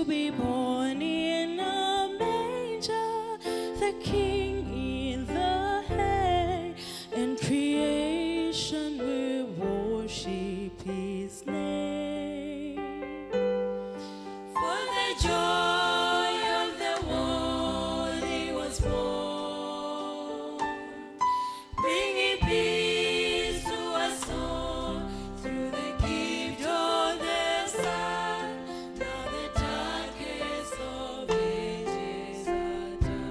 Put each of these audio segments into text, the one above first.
Be born in a manger, the King in the hay, and creation will worship his name. For the joy of the world he was born, bringing peace to us all through the gift of the Son. Now the darkest of ages are done.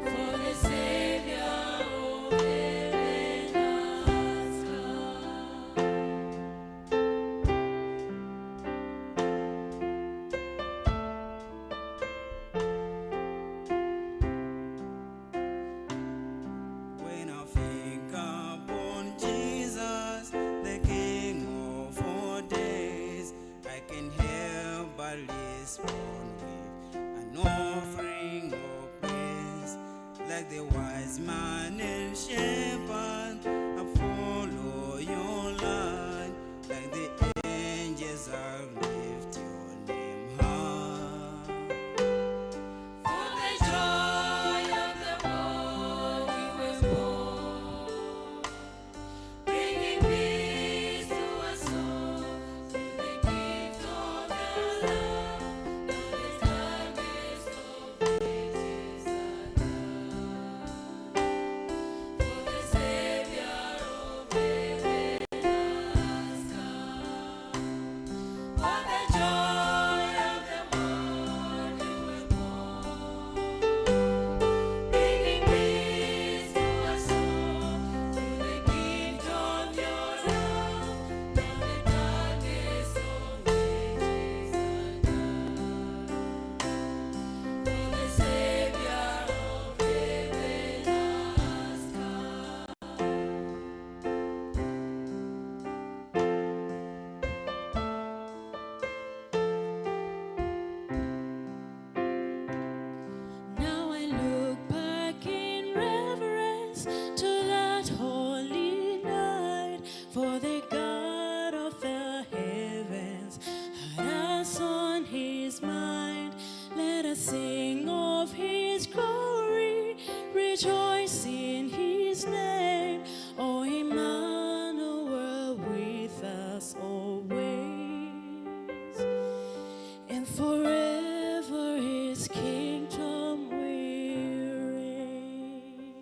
For the Savior of heaven has come. When I think upon Jesus, the King of all days, I can help but respond with an offering of praise. Like the wise man and shepherd, I follow your light. Like the angels, I lift your name high. For the joy of the world he was born, bringing peace to us all through the gift of the love. Now the darkest of ages are done. For the Savior of heaven has come. For the joy of the world he was born, bringing peace to us all through the gift of your love. Now the darkest of ages are done. For the Savior of heaven has come. Now I look back in reverence to that holy night, for the God of the heavens had us on his mind. Let us sing of his glory, rejoice in his name. O Emmanuel, with us always, and forever his kingdom will reign.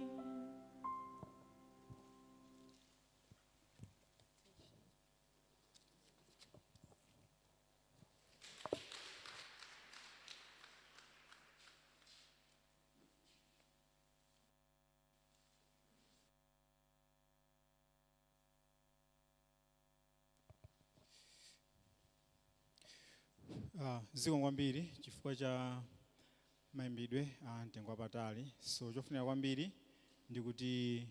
Zikomo kwambiri chifukwa cha mayimbidwe a mtengo wapatali. So chofunika kwambiri ndikuti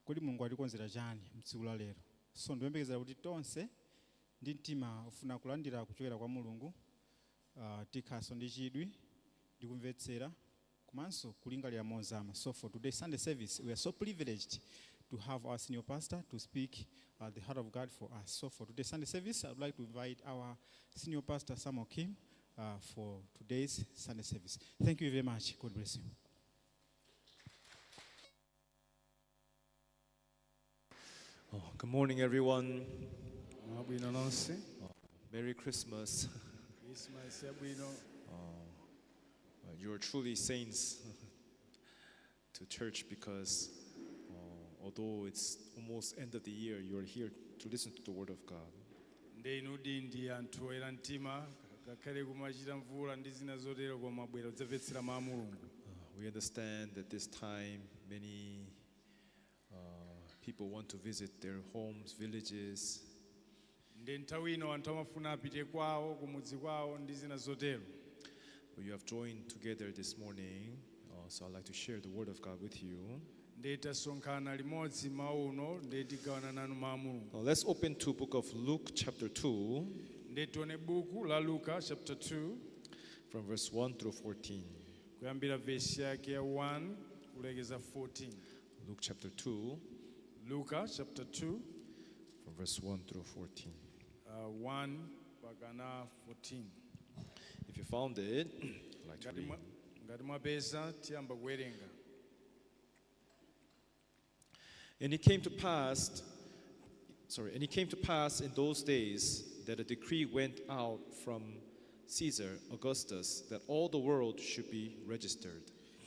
kodi Mulungu atikonzera chani mtsiku la lero? So ndiyembekezera kuti tonse ndi mtima ufuna kulandira kuchokera kwa Mulungu, tikhaso ndi chidwi ndi kumvetsera komanso kulingalira mozama. So for today's Sunday service, we are so privileged to have our senior pastor to speak the heart of God for us. So for today's Sunday service, I'd like to invite our senior pastor, Samuel Kim, for today's Sunday service. Thank you very much. God bless you. Oh, good morning, everyone. Mwabwino nonse. Merry Christmas. Christmas yabwino. You are truly saints to church because although it's almost end of the year, you are here to listen to the word of God. Nde inudi ndi anthu oyera mtima ngakhale kumachita mvula ndi zina zotero koma mwabwera kudzamvetsera mawu a Mulungu. We understand that this time many people want to visit their homes, villages. Nde nthawi ino anthu amafuna apite kwawo kumudzi kwawo ndi zina zotero. But you have joined together this morning, so I'd like to share the word of God with you. Nde tasonkhana limodzi mmawa uno nde tigawana nanu mawu a Mulungu. Now let's open to book of Luke chapter 2 Nde tione buku la Luka chapter 2 from verse 1 through 14. Kuyambira vesi yake ya 1 kulekeza 14. Luke chapter 2 Luka chapter 2 from verse 1 through 14. 1 Mpaka na 14. If you found it, I'd like to Ngati read. Ngati mwapeza, tiyamba kuwerenga. And it came to pass in those days that a decree went out from Caesar Augustus that all the world should be registered.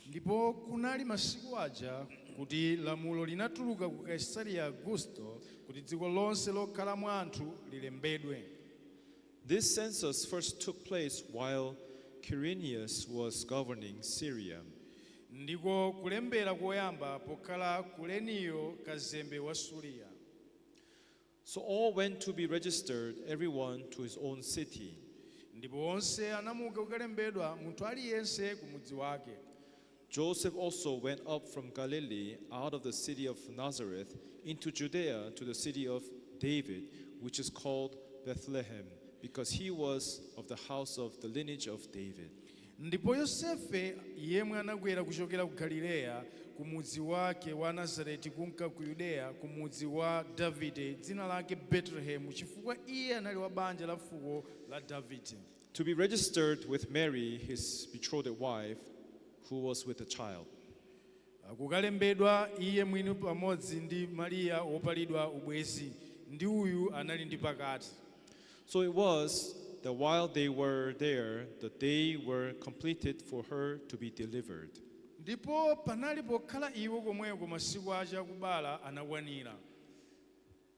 Ndipo kunali masiku aja kuti lamulo linatuluka ku Kaisaria Augusto kuti dziko lonse lokhalamo anthu lilembedwe. This census first took place while Quirinius was governing Syria. Ndiko kulembera koyamba pokhala Kuleniyo kazembe wa Suriya. So all went to be registered, everyone to his own city. Ndipo onse anamuka kukalembedwa, munthu aliyense ku mudzi wake. Joseph also went up from Galilee, out of the city of Nazareth, into Judea to the city of David, which is called Bethlehem, because he was of the house of the lineage of David. Ndipo Yosefe yemwe anakwera kuchokera ku Galileya, ku mudzi wake wa Nazareti, kunka ku Yudeya, ku mudzi wa Davide dzina lake Betelehemu, chifukwa iye anali wa banja la fuko la Davide, To be registered with Mary, his betrothed wife, who was with a child. Kukalembedwa iye mwini pamodzi ndi Mariya wopalidwa ubwenzi, ndi uyu anali ndi pakati. So it was that while they were there, the day were completed for her to be delivered. Ndipo panali pokhala iwo komweko, masiku ache akubala anakwanira.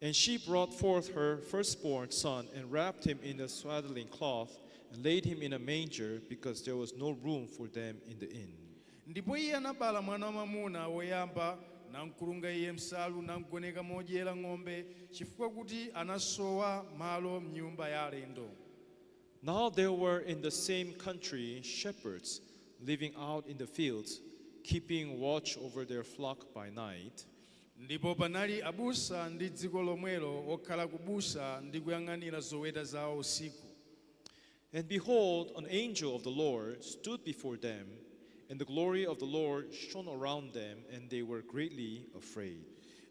And she brought forth her firstborn son and wrapped him in a swaddling cloth and laid him in a manger, because there was no room for them in the inn. Ndipo iye anabala mwana wamwamuna woyamba, namkulunga iye msalu, namgoneka modyera ng'ombe, chifukwa kuti anasowa malo mnyumba ya alendo. Now there were in the same country shepherds living out in the fields, keeping watch over their flock by night. Ndipo panali abusa ndi dziko lomwelo, okhala kubusa ndi kuyang'anira zoweta zawo usiku. And behold, an angel of the Lord stood before them, and the glory of the Lord shone around them, and they were greatly afraid.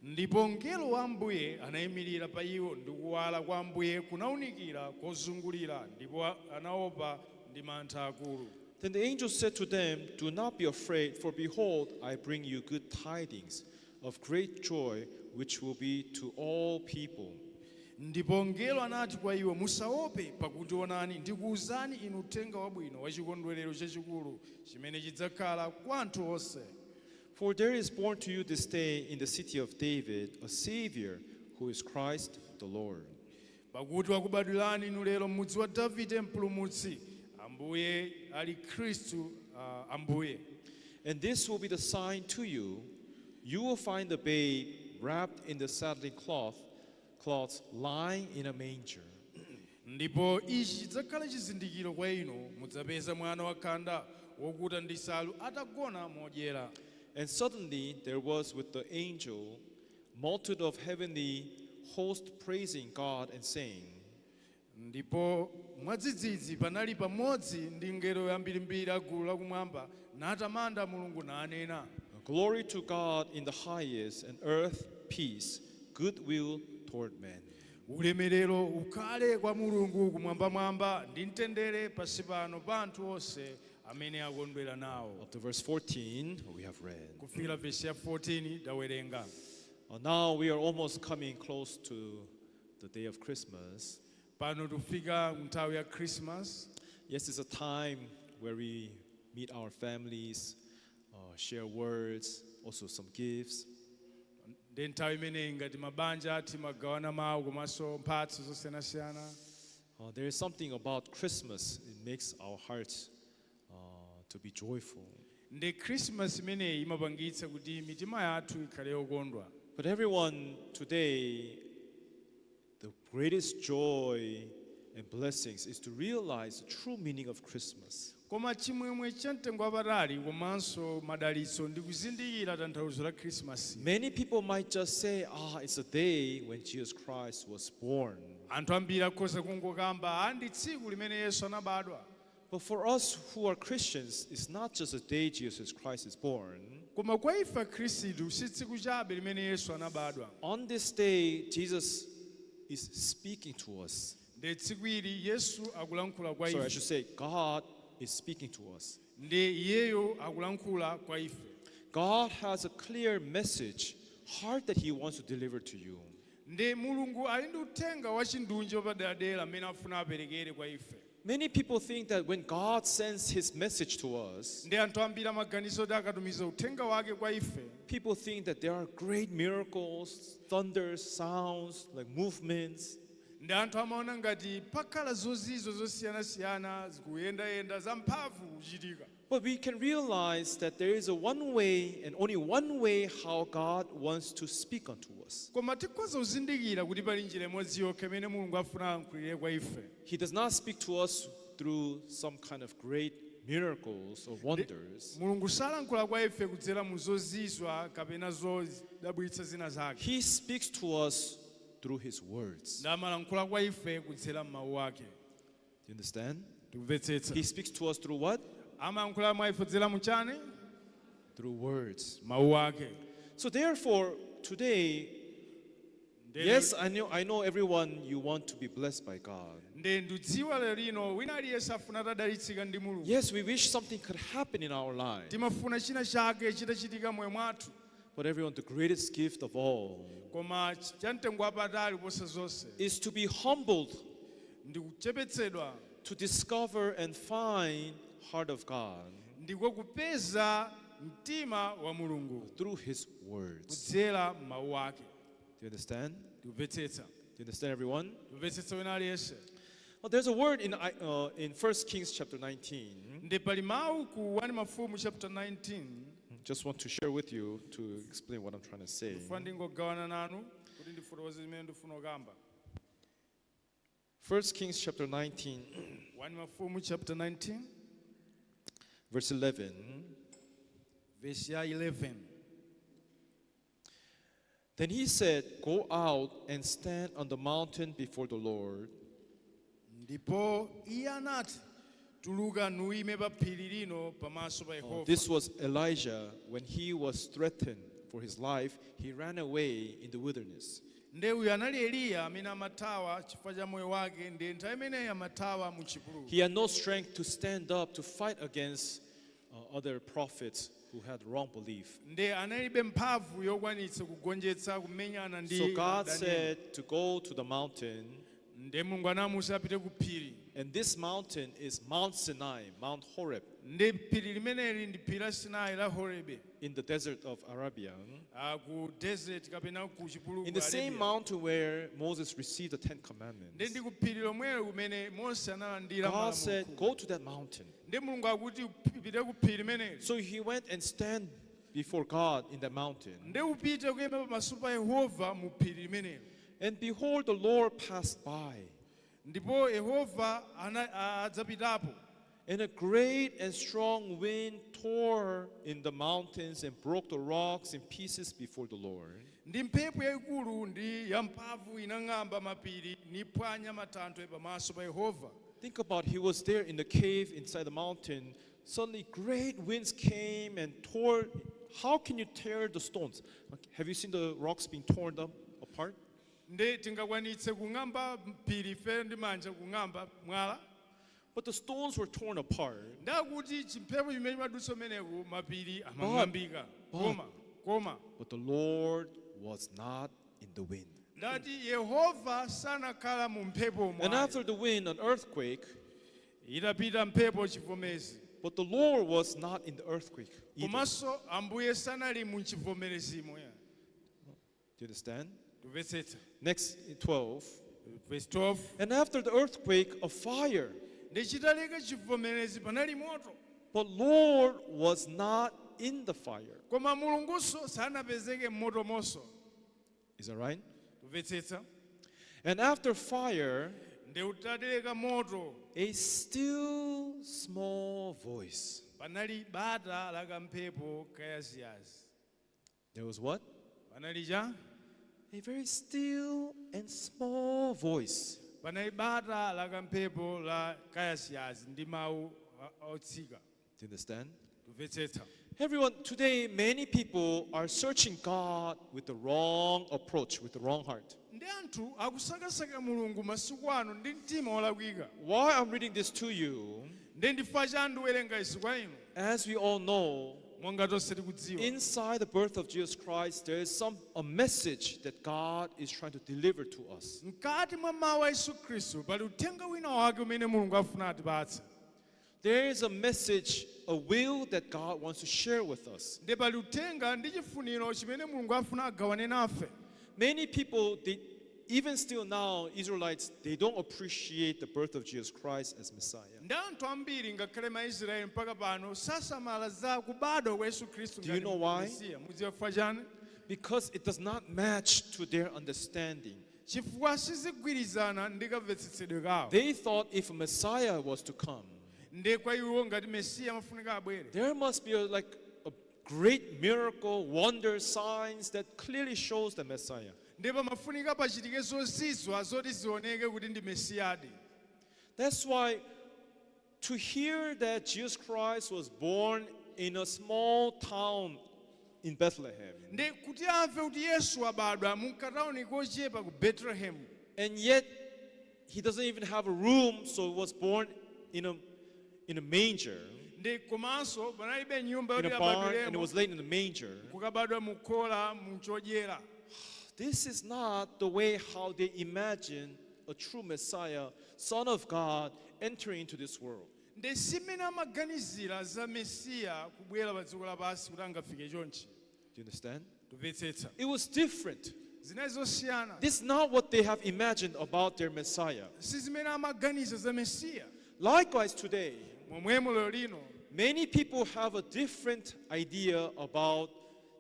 Ndipo mngelo wa Ambuye anayimirira pa iwo, ndi kuwala kwa Ambuye kunawunikira kozungulira, ndipo anaopa ndi mantha akulu. Then the angel said to them, "Do not be afraid, for behold, I bring you good tidings of great joy, which will be to all people." Ndipo mngelo anati kwa iwo, "Musaope, pakuti onani, ndikuwuzani inu uthenga wabwino wa chikondwerero chachikulu chimene chidzakhala kwa anthu onse." For there is born to you this day in the city of David a Savior, who is Christ the Lord. Pakuti wakubadwirani inu lero m'mudzi wa Davide mpulumutsi, Ambuye ali Khristu Ambuye. And this will be the sign to you: you will find the babe wrapped in the swaddling cloths, lying in a manger. Ndipo ichi chidzakhala chizindikiro kwa inu: mudzapeza mwana wakhanda wokuta ndi nsalu atagona modyera. And suddenly there was with the angel multitude of heavenly host praising God and saying, Ndipo mwadzidzidzi panali pamodzi ndi ngelo yambirimbiri a gulu lakumwamba, natamanda Mulungu, nanena, "Glory to God in the highest, and earth peace, goodwill toward men." "Ulemerero ukhale kwa Mulungu kumwambamwamba, ndi mtendere pansi pano pa anthu onse amene akondwera nawo." Up to verse 14, we have read. Kufikira vesi ya 14 tawerenga. Now we are almost coming close to the day of Christmas. Pano tikufika nthawi ya Christmas. Yes, it's a time where we meet our families, share words, also some gifts. Ndi nthawi imeneyi ngati mabanja timagawana mawu komanso mphatso zosiyanasiyana. There is something about Christmas, it makes our hearts to be joyful. Ndi Christmas imeneyi imapangitsa kuti mitima yathu ikhale yokondwa. But everyone today, the greatest joy and blessings is to realize the true meaning of Christmas. Koma chimwemwe cha mtengo wapatali komanso madalitso ndi kuzindikira tanthauzo la Christmas. Many people might just say, "Ah, it's a day when Jesus Christ was born." Anthu ambiri akhoza kungokamba, "Ah, ndi tsiku limene Yesu anabadwa." But for us who are Christians, it's not just a day Jesus Christ is born. Koma kwa ife akhristu si tsiku chabe limene Yesu anabadwa. On this day, Jesus is speaking to us. Ndi tsiku ili Yesu akulankhula kwa Sorry, I ife. should say God is speaking to us. Ndi iyeyo akulankhula kwa ife. God has a clear message, heart that He wants to deliver to you. Ndi Mulungu ali ndi uthenga wa chindunji wapaderadera amene afuna aperekere kwa ife. Many people think that when God sends His message to us, Ndi anthu ambiri amaganiza kuti akatumiza uthenga wake kwa ife, people think that there are great miracles, thunders, sounds, like movements. Ndi anthu amaona ngati pakhala zozizwa zosiyanasiyana zikuyendayenda zamphamvu kuchitika. But we can realize that there is a one way and only one way how God wants to speak unto us. Koma tikhoza kuzindikira kuti pali njira imodzi yokha imene Mulungu afuna alankhulire kwa ife. He does not speak to us through some kind of great miracles or wonders. Mulungu salankhula kwa ife kudzera mu zozizwa kapena zodabwitsa zina zake. He speaks to us through His words. Ndi amalankhula kwa ife kudzera m'mawu ake. Do you understand? Tikumvetsetsa? He speaks to us through what? Amalankhula mwa ife kudzera muchani? Through words. Mawu ake. So therefore, today, yes, I know everyone, you want to be blessed by God. Ndi ndidziwa lero lino wina aliyense afuna atadalitsika ndi Mulungu. Yes, we wish something could happen in our life. Timafuna china chake chitachitika moyo mwathu. But everyone, the greatest gift of all Koma chamtengo wapatali kuposa zonse is to be humbled ndi kuchepetsedwa to discover and find heart of God ndiko kupeza mtima wa Mulungu through His words. kudzera m'mawu ake. Do you understand? Tikumvetsetsa? Do you understand, everyone? Tikumvetsetsa wina aliyense? Well, there's a word in 1 Kings chapter 19. Ndi pali mawu ku 1 Mafumu chapter 19. Just want to share with you to explain what I'm trying to say. Ndifuna ndingogawana nanu kuti ndifotokoze zimene ndifuna kukamba. 1 Kings chapter 19, 1 Mafumu chapter 19, verse 11. Verse ya 11. Then he said, "Go out and stand on the mountain before the Lord." Ndipo iye anati, tuluka nuime pa phiri lino pamaso pa Yehova. This was Elijah when he was threatened for his life. He ran away in the wilderness. Nde uyu anali Eliya amene amathawa chifukwa cha moyo wake ndi nthawi imeneyi amathawa mu chipululu. He had no strength to stand up to fight against other prophets who had wrong belief. Nde analibe mphamvu yokwanitsa kugonjetsa kumenyana ndi So God adani. Said to go to the mountain, Nde Mulungu anamuwuza apite ku phiri. And this mountain is Mount Sinai, Mount Horeb, Ndi phiri limeneli ndi phiri la Sinai la Horebe in the desert of Arabia. Ah, ku desert kapena ku chipululu In the ku same Arabia. Mountain where Moses received the Ten Ndi Commandments. ndi ku phiri lomwelo kumene Mose analandira God malamulo said, khumi. "Go to that mountain." Ndi Mulungu akuti upite ku phiri limeneli. So he went and stand before God in that mountain. Ndi upite kuyima pamaso pa Yehova mu phiri limeneli. And behold, the Lord passed by. Ndipo Yehova adzapitapo. And a great and strong wind tore in the mountains and broke the rocks in pieces before the Lord. Ndi mphepo yayikulu ndi yamphamvu inang'amba mapiri niphwanya matanthwe pamaso pa Yehova. Think about, he was there in the cave inside the mountain. Suddenly great winds came and tore. How can you tear the stones? Like, have you seen the rocks being torn up apart? Ndi tingakwanitse kung'amba phiri ife ndi manja kung'amba mwala? But the stones were torn apart. Ndakuti chimphepo chimene chimadutsa umeneku mapiri amang'ambika koma koma But the Lord was not in the wind. Ndati Yehova sanakhala mu mphepo And mwayi. After the wind, an earthquake. Itapita mphepo chivomezi. But the Lord was not in the earthquake either. Komanso Ambuye sanali mu chivomerezimo ya. Do you understand? Tumvetsetsa? Next, 12. Verse 12. And after the earthquake, a fire. Ndi chitaleka chivomerezi panali moto. But Lord was not in the fire. Koma Mulungunso sanapezeke m'moto monso. Is that right? Tumvetsetsa? And after fire, Ndi utataleka moto a still small voice. Panali bata la kamphepo kayaziyazi. There was what? Panali cha? A very still and small voice. Panali bata la kamphepo la kayaziyazi ndi mawu otsika. Do you understand? Tumvetsetsa? Everyone, today many people are searching God with the wrong approach, with the wrong heart. Ndi anthu akusakasaka Mulungu masiku ano ndi mtima wolakwika. Why I'm reading this to you, Ndi ndifukwa chani ndikuwerenga izi kwa inu? as we all know, Monga tonse tikudziwa, inside the birth of Jesus Christ, there is a message that God is trying to deliver to us. Mkati mwa mawu a Yesu Khristu pali uthenga wina wake umene Mulungu afuna atipatse. There is a message, a will that God wants to share with us. Ndi pali uthenga ndi chifuniro chimene Mulungu afuna agawane nafe. Many people, they, even still now, Israelites, they don't appreciate the birth of Jesus Christ as Messiah. Ndi anthu ambiri ngakhale maisraeli mpaka pano sasamala za kubadwa kwa Yesu Khristu Do you ngati know why? Mesiya. Mudziwa chifukwa chani? Because it does not match to their understanding. Chifukwa sizigwirizana ndi kamvetsetsedwe kawo. They thought if a Messiah was to come, Ndi kwa iwo ngati Mesiya amafunika abwere, there must be a great miracle, wonder, signs that clearly shows the Messiah. Ndi pamafunika pachitike zozizwa zoti zioneke kuti ndi Mesiyadi. That's why to hear that Jesus Christ was born in a small town in Bethlehem, Ndi kuti amve kuti Yesu abadwa mu katawuni kochepa ku Betelehemu, and yet he doesn't even have a room, so he was born in a manger, ndi komanso panalibe nyumba in yoti a barn, and it abadwiremo, was laid in the manger. Kukabadwa mu khola mu chodyera. This is not the way how they imagine a true Messiah, Son of God, entering into this world. Ndi simene amaganizira za Mesiya kubwera pa dziko lapansi kuti angafike chonchi. Do you understand? Tumvetsetsa? It was different. Zinali zosiyana. This is not what they have imagined about their Messiah. Si zimene amaganiza za Mesiya. Likewise, today, Momwemo lero lino, many people have a different idea about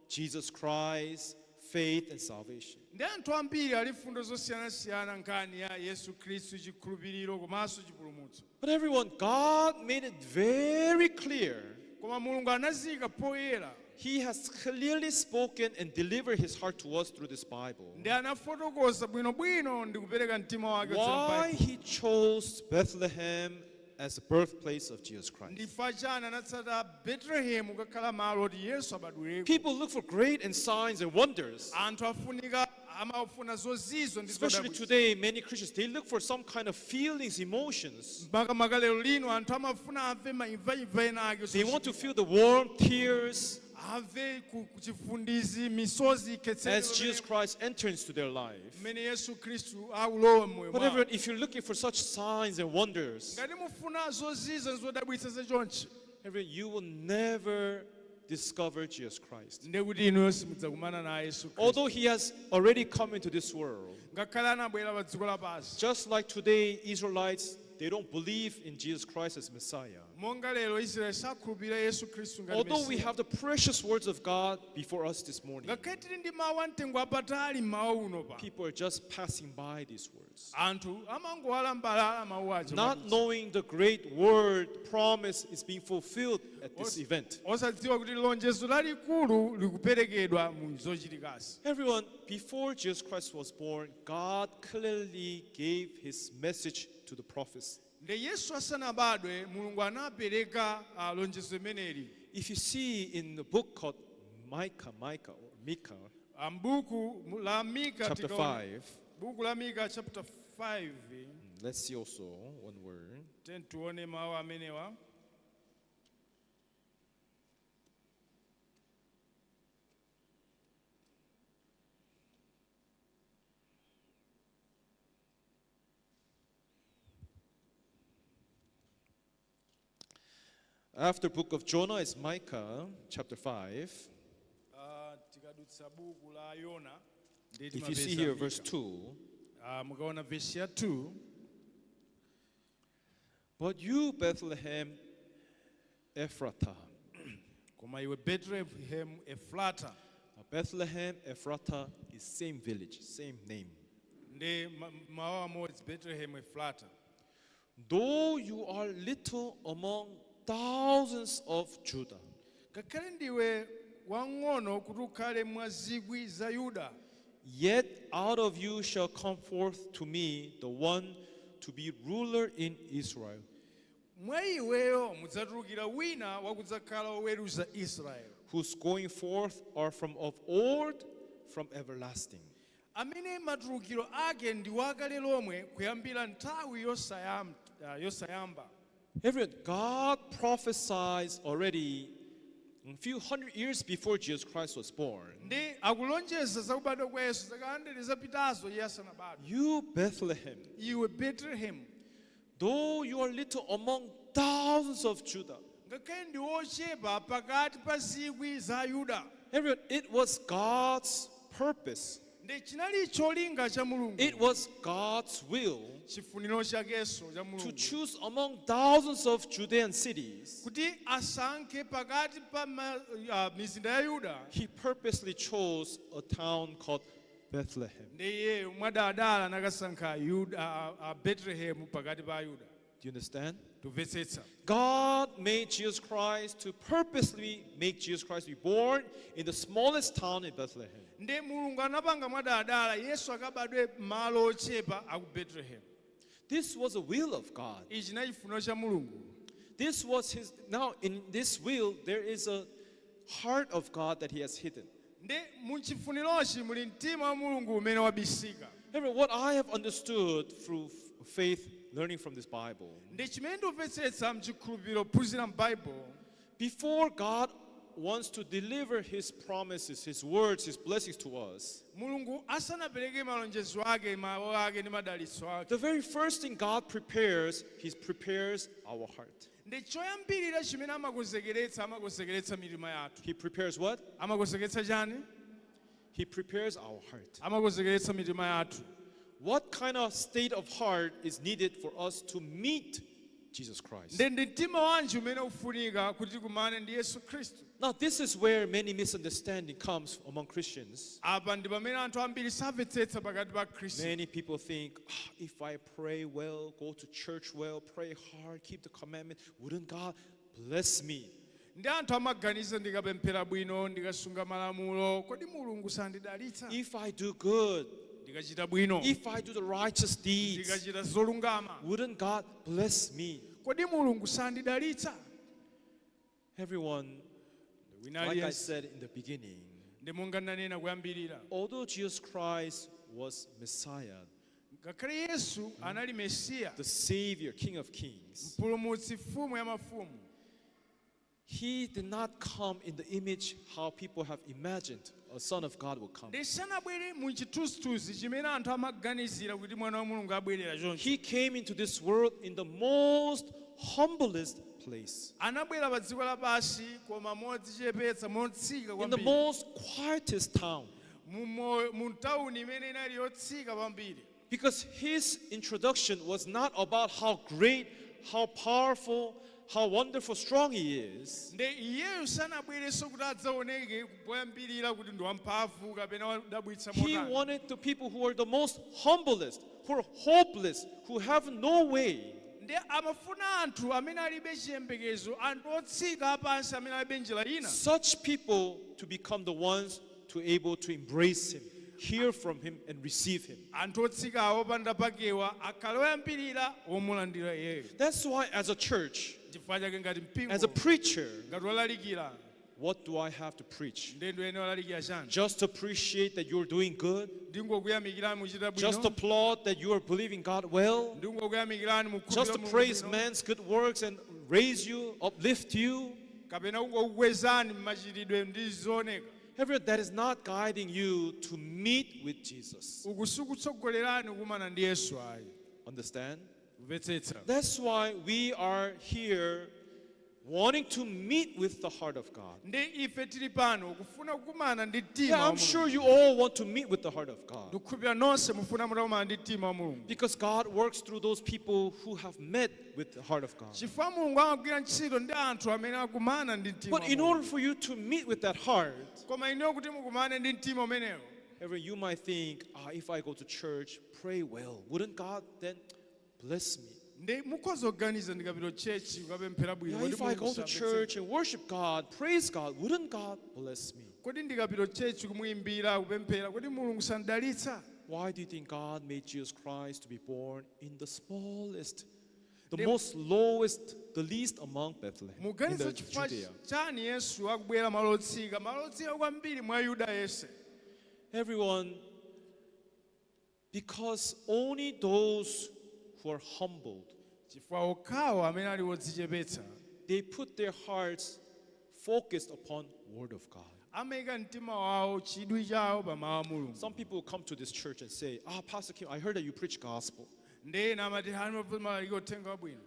Jesus Christ, faith, and salvation. Ndi anthu ambiri ali fundo zosiyanasiyana nkhani ya Yesu Khristu, chikhulupiriro komanso chipulumutso. But everyone, God made it very clear. Koma Mulungu anazika poyera. He has clearly spoken and delivered his heart to us through this Bible. Ndi anafotokoza bwinobwino ndi kupereka mtima wake kudzera mu Why Baibulo. he chose Bethlehem as the birthplace of Jesus Christ. Ndifa chani anatsata Betelehemu kukhala malo oti Yesu abadwireko. People look for great and signs and wonders. Anthu afunika amafuna zozizwa ndi Especially zodabwitsa. today, many Christians, they look for some kind of feelings, emotions. Makamaka lero lino anthu amafuna amve maimvaimva ena ake. They want to feel the warm tears Amve ku chifundizi misozi as Jesus Christ enters into their life. Mmene Yesu Khristu akulowa mmoyo But mwawo. everyone, if you're looking for such signs and wonders, Ngati mufuna zozizwa ndi zodabwitsa zachonchi, everyone, you will never discover Jesus Christ. Ndiye kuti inuyo simudzakumana naye Yesu Khristu. Although he has already come into this world, Ngakhale anabwera pa dziko lapansi, just like today, Israelites, they don't believe in Jesus Christ as Messiah. Monga lero Israeli sakhulupirira Yesu Khristu ngati Although we Mesiya. have the precious words of God before us this morning, Ngakhale tili ndi mawu amtengo apatali mmawa uno pa, people are just passing by these words, anthu amangowalambalala mawu aja, not knowing the great word promise is being fulfilled at this event. Osadziwa kuti lonjezo lalikulu likuperekedwa mu zochitikazi. Everyone, before Jesus Christ was born, God clearly gave his message to the prophets. Ndi Yesu asanabadwe Mulungu anapereka lonjezo limeneli. If you see in the book called Micah or Micah, Mbuku la Mika, chapter tikaona- 5, buku la Mika chapter 5, let's see also one word. Ten tione mawu amenewa. After book of Jonah is Micah chapter 5. Tikadutsa buku la Yona ndi If you timapeza see here Mika. verse 2, Mukaona verse ya 2, but you, Bethlehem Ephratah. Koma iwe Bethlehem Efrata. Now, Bethlehem Ephratah is same village, same name. Ndi mawu amodzi Bethlehem Efrata. Though you are little among thousands of Judah, Ngakhale ndiwe wang'ono kuti ukhale mwa zikwi za Yuda, yet out of you shall come forth to me the one to be ruler in Israel, Mwa iweyo mudzatulukira wina wakudzakhala woweruza Israeli, whose going forth are from of old, from everlasting. Amene matulukiro ake ndi wakale lomwe kuyambira nthawi yosayamba. Everyone, God prophesies already a few hundred years before Jesus Christ was born. Ndi akulonjeza zakubadwa kwa Yesu zaka 100 zapitazo iye asanabadwe. You, Bethlehem, Iwe Bethlehem, though you are little among thousands of Judah, ngakhale ndi ochepa pakati pa zikwi za Yuda, everyone, it was God's purpose. Ndi chinali cholinga cha Mulungu, It was God's will chifuniro chakenso cha to Mulungu, choose among thousands of Judean cities. Kuti asankhe pakati pa mizinda ya Yuda. He purposely chose a town called Bethlehem. Ndi iyeyo mwadala anakasankha Yuda, Bethlehem pakati pa Yuda. Do you understand? Tumvetsetsa? God made Jesus Christ to purposely make Jesus Christ be born in the smallest town in Bethlehem. Ndi Mulungu anapanga mwadala Yesu akabadwe malo ochepa aku Bethlehem. This was the will of God. Ichi chinali chifuniro cha Mulungu. This was his. Now, in this will, there is a heart of God that he has hidden. Ndi muchifunirochi muli mtima wa Mulungu umene wabisika. Everyone, what I have understood through faith, learning from this Bible, Ndi chimene ndimvetsetsa mchikhulupiriro phunzira m'Baibulo, before God wants to deliver his promises, his words, his blessings to us, Mulungu asanapereke malonjezo ake, mawu ake ndi madalitso ake, the very first thing God prepares, he prepares our heart. Ndi choyambirira chimene amakonzekeretsa, amakonzekeretsa mitima yathu. He prepares what? Amakonzekeretsa chani? He prepares our heart. Amakonzekeretsa mitima yathu. What kind of state of heart is needed for us to meet Jesus Christ? Ndi ndi mtima wanji umene ufunika kuti tikumane ndi Yesu Khristu? Now, this is where many misunderstanding comes among Christians. Apa ndi pamene anthu ambiri samvetsetsa pakati pa Khristu. Many people think, "Ah, if I pray well, go to church well, pray hard, keep the commandment, wouldn't God bless me?" Ndi anthu amaganiza ndikapemphera bwino, ndikasunga malamulo, kodi Mulungu sandidalitsa? If I do good, Ndikachita bwino, if I do the righteous deeds, ndikachita zolungama, wouldn't God bless me? Kodi Mulungu sandidalitsa? Everyone, Wina like I aliyense, said in the beginning, ndi monga ndanena kuyambirira, although Jesus Christ was Messiah, ngakhale Yesu anali Mesiya, the Savior, King of Kings, mpulumutsi, mfumu ya mafumu, he did not come in the image how people have imagined a Son of God will come. Ndi sanabwere mu chithunzithunzi chimene anthu amaganizira kuti mwana wa Mulungu abwerera choncho. He came into this world in the most humblest place, Anabwera pa dziko lapansi koma modzichepetsa, motsika in the kwambiri, most quietest town. Mu tawuni imene inali yotsika kwambiri. Because his introduction was not about how great, how powerful, how wonderful, strong he is. Ndi iyeyo sanabwerenso kuti adzaoneke poyambirira kuti ndi wamphamvu kapena wadabwitsa He motani. wanted the people who are the most humblest, who are hopeless, who have no way. Ndi amafuna anthu amene alibe chiyembekezo, anthu otsika apansi amene alibe njira ina. Such people to become the ones to able to embrace him, hear from him, and receive him. Anthu otsikawo opanda pakewa akhale oyambirira omulandira iyeyo. That's why, as a church, Chifukwa chake ngati mpingo, as a preacher, ngati wolalikira, what do I have to preach? Ndiye ndiyenera kulalikira chani? Just appreciate that you're doing good? Ndingokuyamikirani muchita Just bwino? applaud that you are believing God well? Ndingokuyamikirani Just mukhulupirira to Mulungu praise bwino? man's good works and raise you, uplift you? Kapena kungokukwezani mmachitidwe ndi zooneka? Everyone, that is not guiding you to meet with Jesus. Uku sikutsogolerani kukumana ndi Yesu ayi. Understand? Kumvetsetsa? That's why we are here wanting to meet with the heart of God. Ndi ife tili pano kufuna kukumana ndi mtima Yeah, wa I'm Mulungu. sure you all want to meet with the heart of God. Ndikukhulupirira nonse mufuna mutakumana ndi mtima wa Mulungu. Because God works through those people who have met with the heart of God. Chifukwa Mulungu amagwira ntchito ndi anthu amene akumana ndi mtima But wa in Mulungu. order for you to meet with that heart, Koma inuyo kuti mukumane ndi mtima umenewo, everyone, you might think, ah, if I go to church, pray well, wouldn't God then bless me? Ndi mukhoza kuganiza ndikapita church kukapemphera bwino, Yeah, kodi if I Mulungu go to samvetsera? church and worship God, praise God, wouldn't God bless me? Kodi ndikapita church kumuyimbira, kupemphera, kodi Mulungu sandidalitsa? Why do you think God made Jesus Christ to be born in the smallest, The most lowest, the least among Bethlehem, in Muganiza the chifukwa Judea. chani Yesu akubwera malo otsika, malo otsika kwambiri mwa Yuda yense? Everyone, because only those who are humbled, Chifukwa okhawo amene ali wodzichepetsa, they put their hearts focused upon Word of God. Amayika mtima wawo, chidwi chawo pa mawu a Mulungu. Some people come to this church and say, "Ah, Pastor Kim, I heard that you preach gospel. Ndi ena amati mumalalikira uthenga wabwino.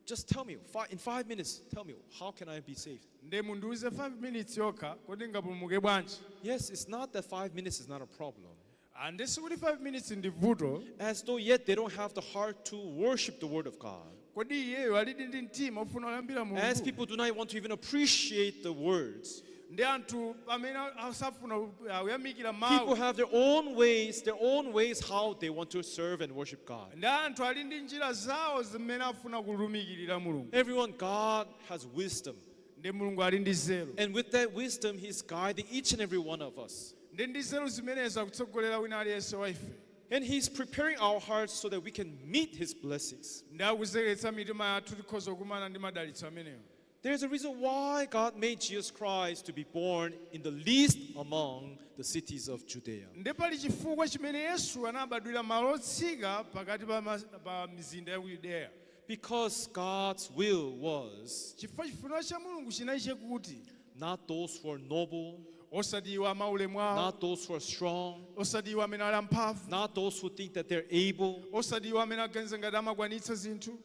Just tell me, in 5 minutes, tell me, how can I be saved?" Ndi mundiuze 5 minutes yokha kuti ngapulumuke bwanji? Yes, it's not that 5 minutes is not a problem. Ande sikuti 5 minutes ndi vuto. As though yet they don't have the heart to worship the Word of God. Kodi iyeyo alidi ndi mtima ofuna kulambira As Mulungu? people do not want to even appreciate the words. Ndi anthu amene asafuna kuyamikira People mawu. have their own ways how they want to serve and worship God. Ndi anthu ali ndi njira zawo zimene afuna kulumikirira Mulungu. Everyone, God has wisdom. Ndi Mulungu ali ndi nzeru. And with that wisdom, He's guiding each and every one of us. Ndi nzeru zimenezo akutsogolera wina aliyense wa ife. And He's preparing our hearts so that we can meet His blessings. Ndi akukonzekeretsa mitima yathu tikhoza kukumana ndi madalitso amenewo. There's a reason why God made Jesus Christ to be born in the least among the cities of Judea. Ndi pali chifukwa chimene Yesu anabadwira malo otsika pakati pa mizinda ya ku Yudeya. Because God's will was Chifukwa chifuniro cha Mulungu chinali chakuti not those who are noble, osati iwo amaulemu awo, not those who are strong, osati iwo amene ali amphamvu, not those who think that they're able osati iwo amene aganiza ngati amakwanitsa zinthu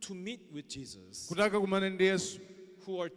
to meet with Jesus, kuti akakumane ndi Yesu, who are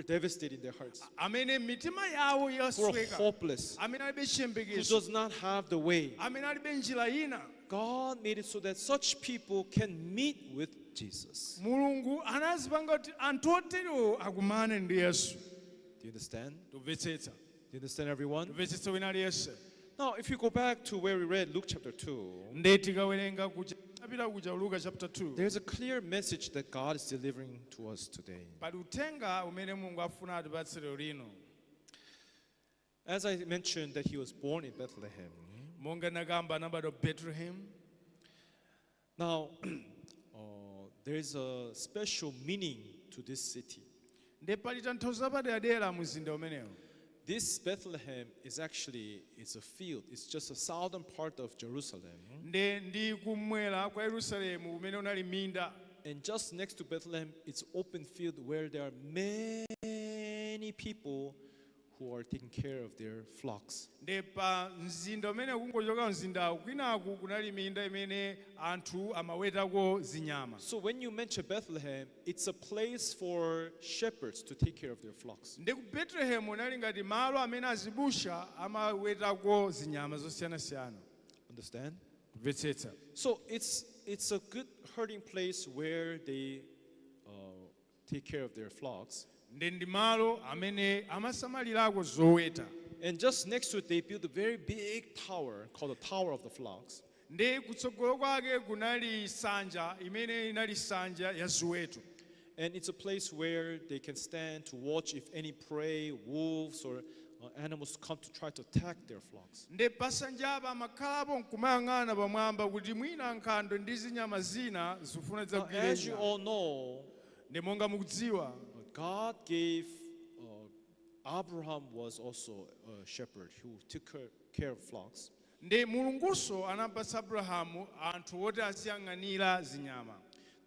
devastated in their hearts, amene mitima yawo who are yasweka, hopeless, amene alibe who chiyembekezo, does not have the way. Amene alibe njira ina. God made it so that such people can meet with Jesus. Mulungu anazipanga kuti anthu oterewo akumane ndi Yesu. Do you understand? Tumvetsetsa? Do you understand, everyone? Tumvetsetsa wina aliyense? Now, if you go back to where we read Luke chapter 2, Ndi tikawerenga kuja tapita kuja Luka chapter 2, there's a clear message that God is delivering to us today. Pali uthenga umene Mulungu afuna atipatse lero lino. As I mentioned, that he was born in Bethlehem. Monga nakamba anabadwa Bethlehem. Now, there is a special meaning to this city. Ndi pali tanthauzo lapaderadera mzinda umenewo. This Bethlehem is actually it's a field. It's just a southern part of Jerusalem. Ndi kumwera kwa Yerusalemu kumene unali minda. And just next to Bethlehem, it's open field where there are many people who are taking care of their flocks. Ndi pa mzinda umene kungochoka mzindawu kwinaku kunali minda imene anthu amawetako zinyama. So when you mention Bethlehem, it's a place for shepherds to take care of their flocks. Ndi ku Betelehemu unali ngati malo amene azibusa amawetako zinyama zosiyanasiyana. Understand? Kumvetsetsa? So it's a good herding place where they take care of their flocks. Ndi malo amene amasamalirako zoweta. And just next to it, they built a very big tower called the Tower of the Flocks. Ndi kutsogolo kwake kunali nsanja imene inali nsanja ya ziweto. And it's a place where they can stand to watch if any prey, wolves, or animals come to try to attack their flocks. Ndi pasanjapa amakhalapo nkumayang'ana pamwamba kuti mwina nkhandwe ndi zinyama zina zifuna Now, as you zagwire. all know, Ndi monga mukudziwa, God gave, Abraham was also a shepherd who took care of flocks. Ndi Mulunguso anapatsa Abrahamu anthu oti aziyang'anira zinyama.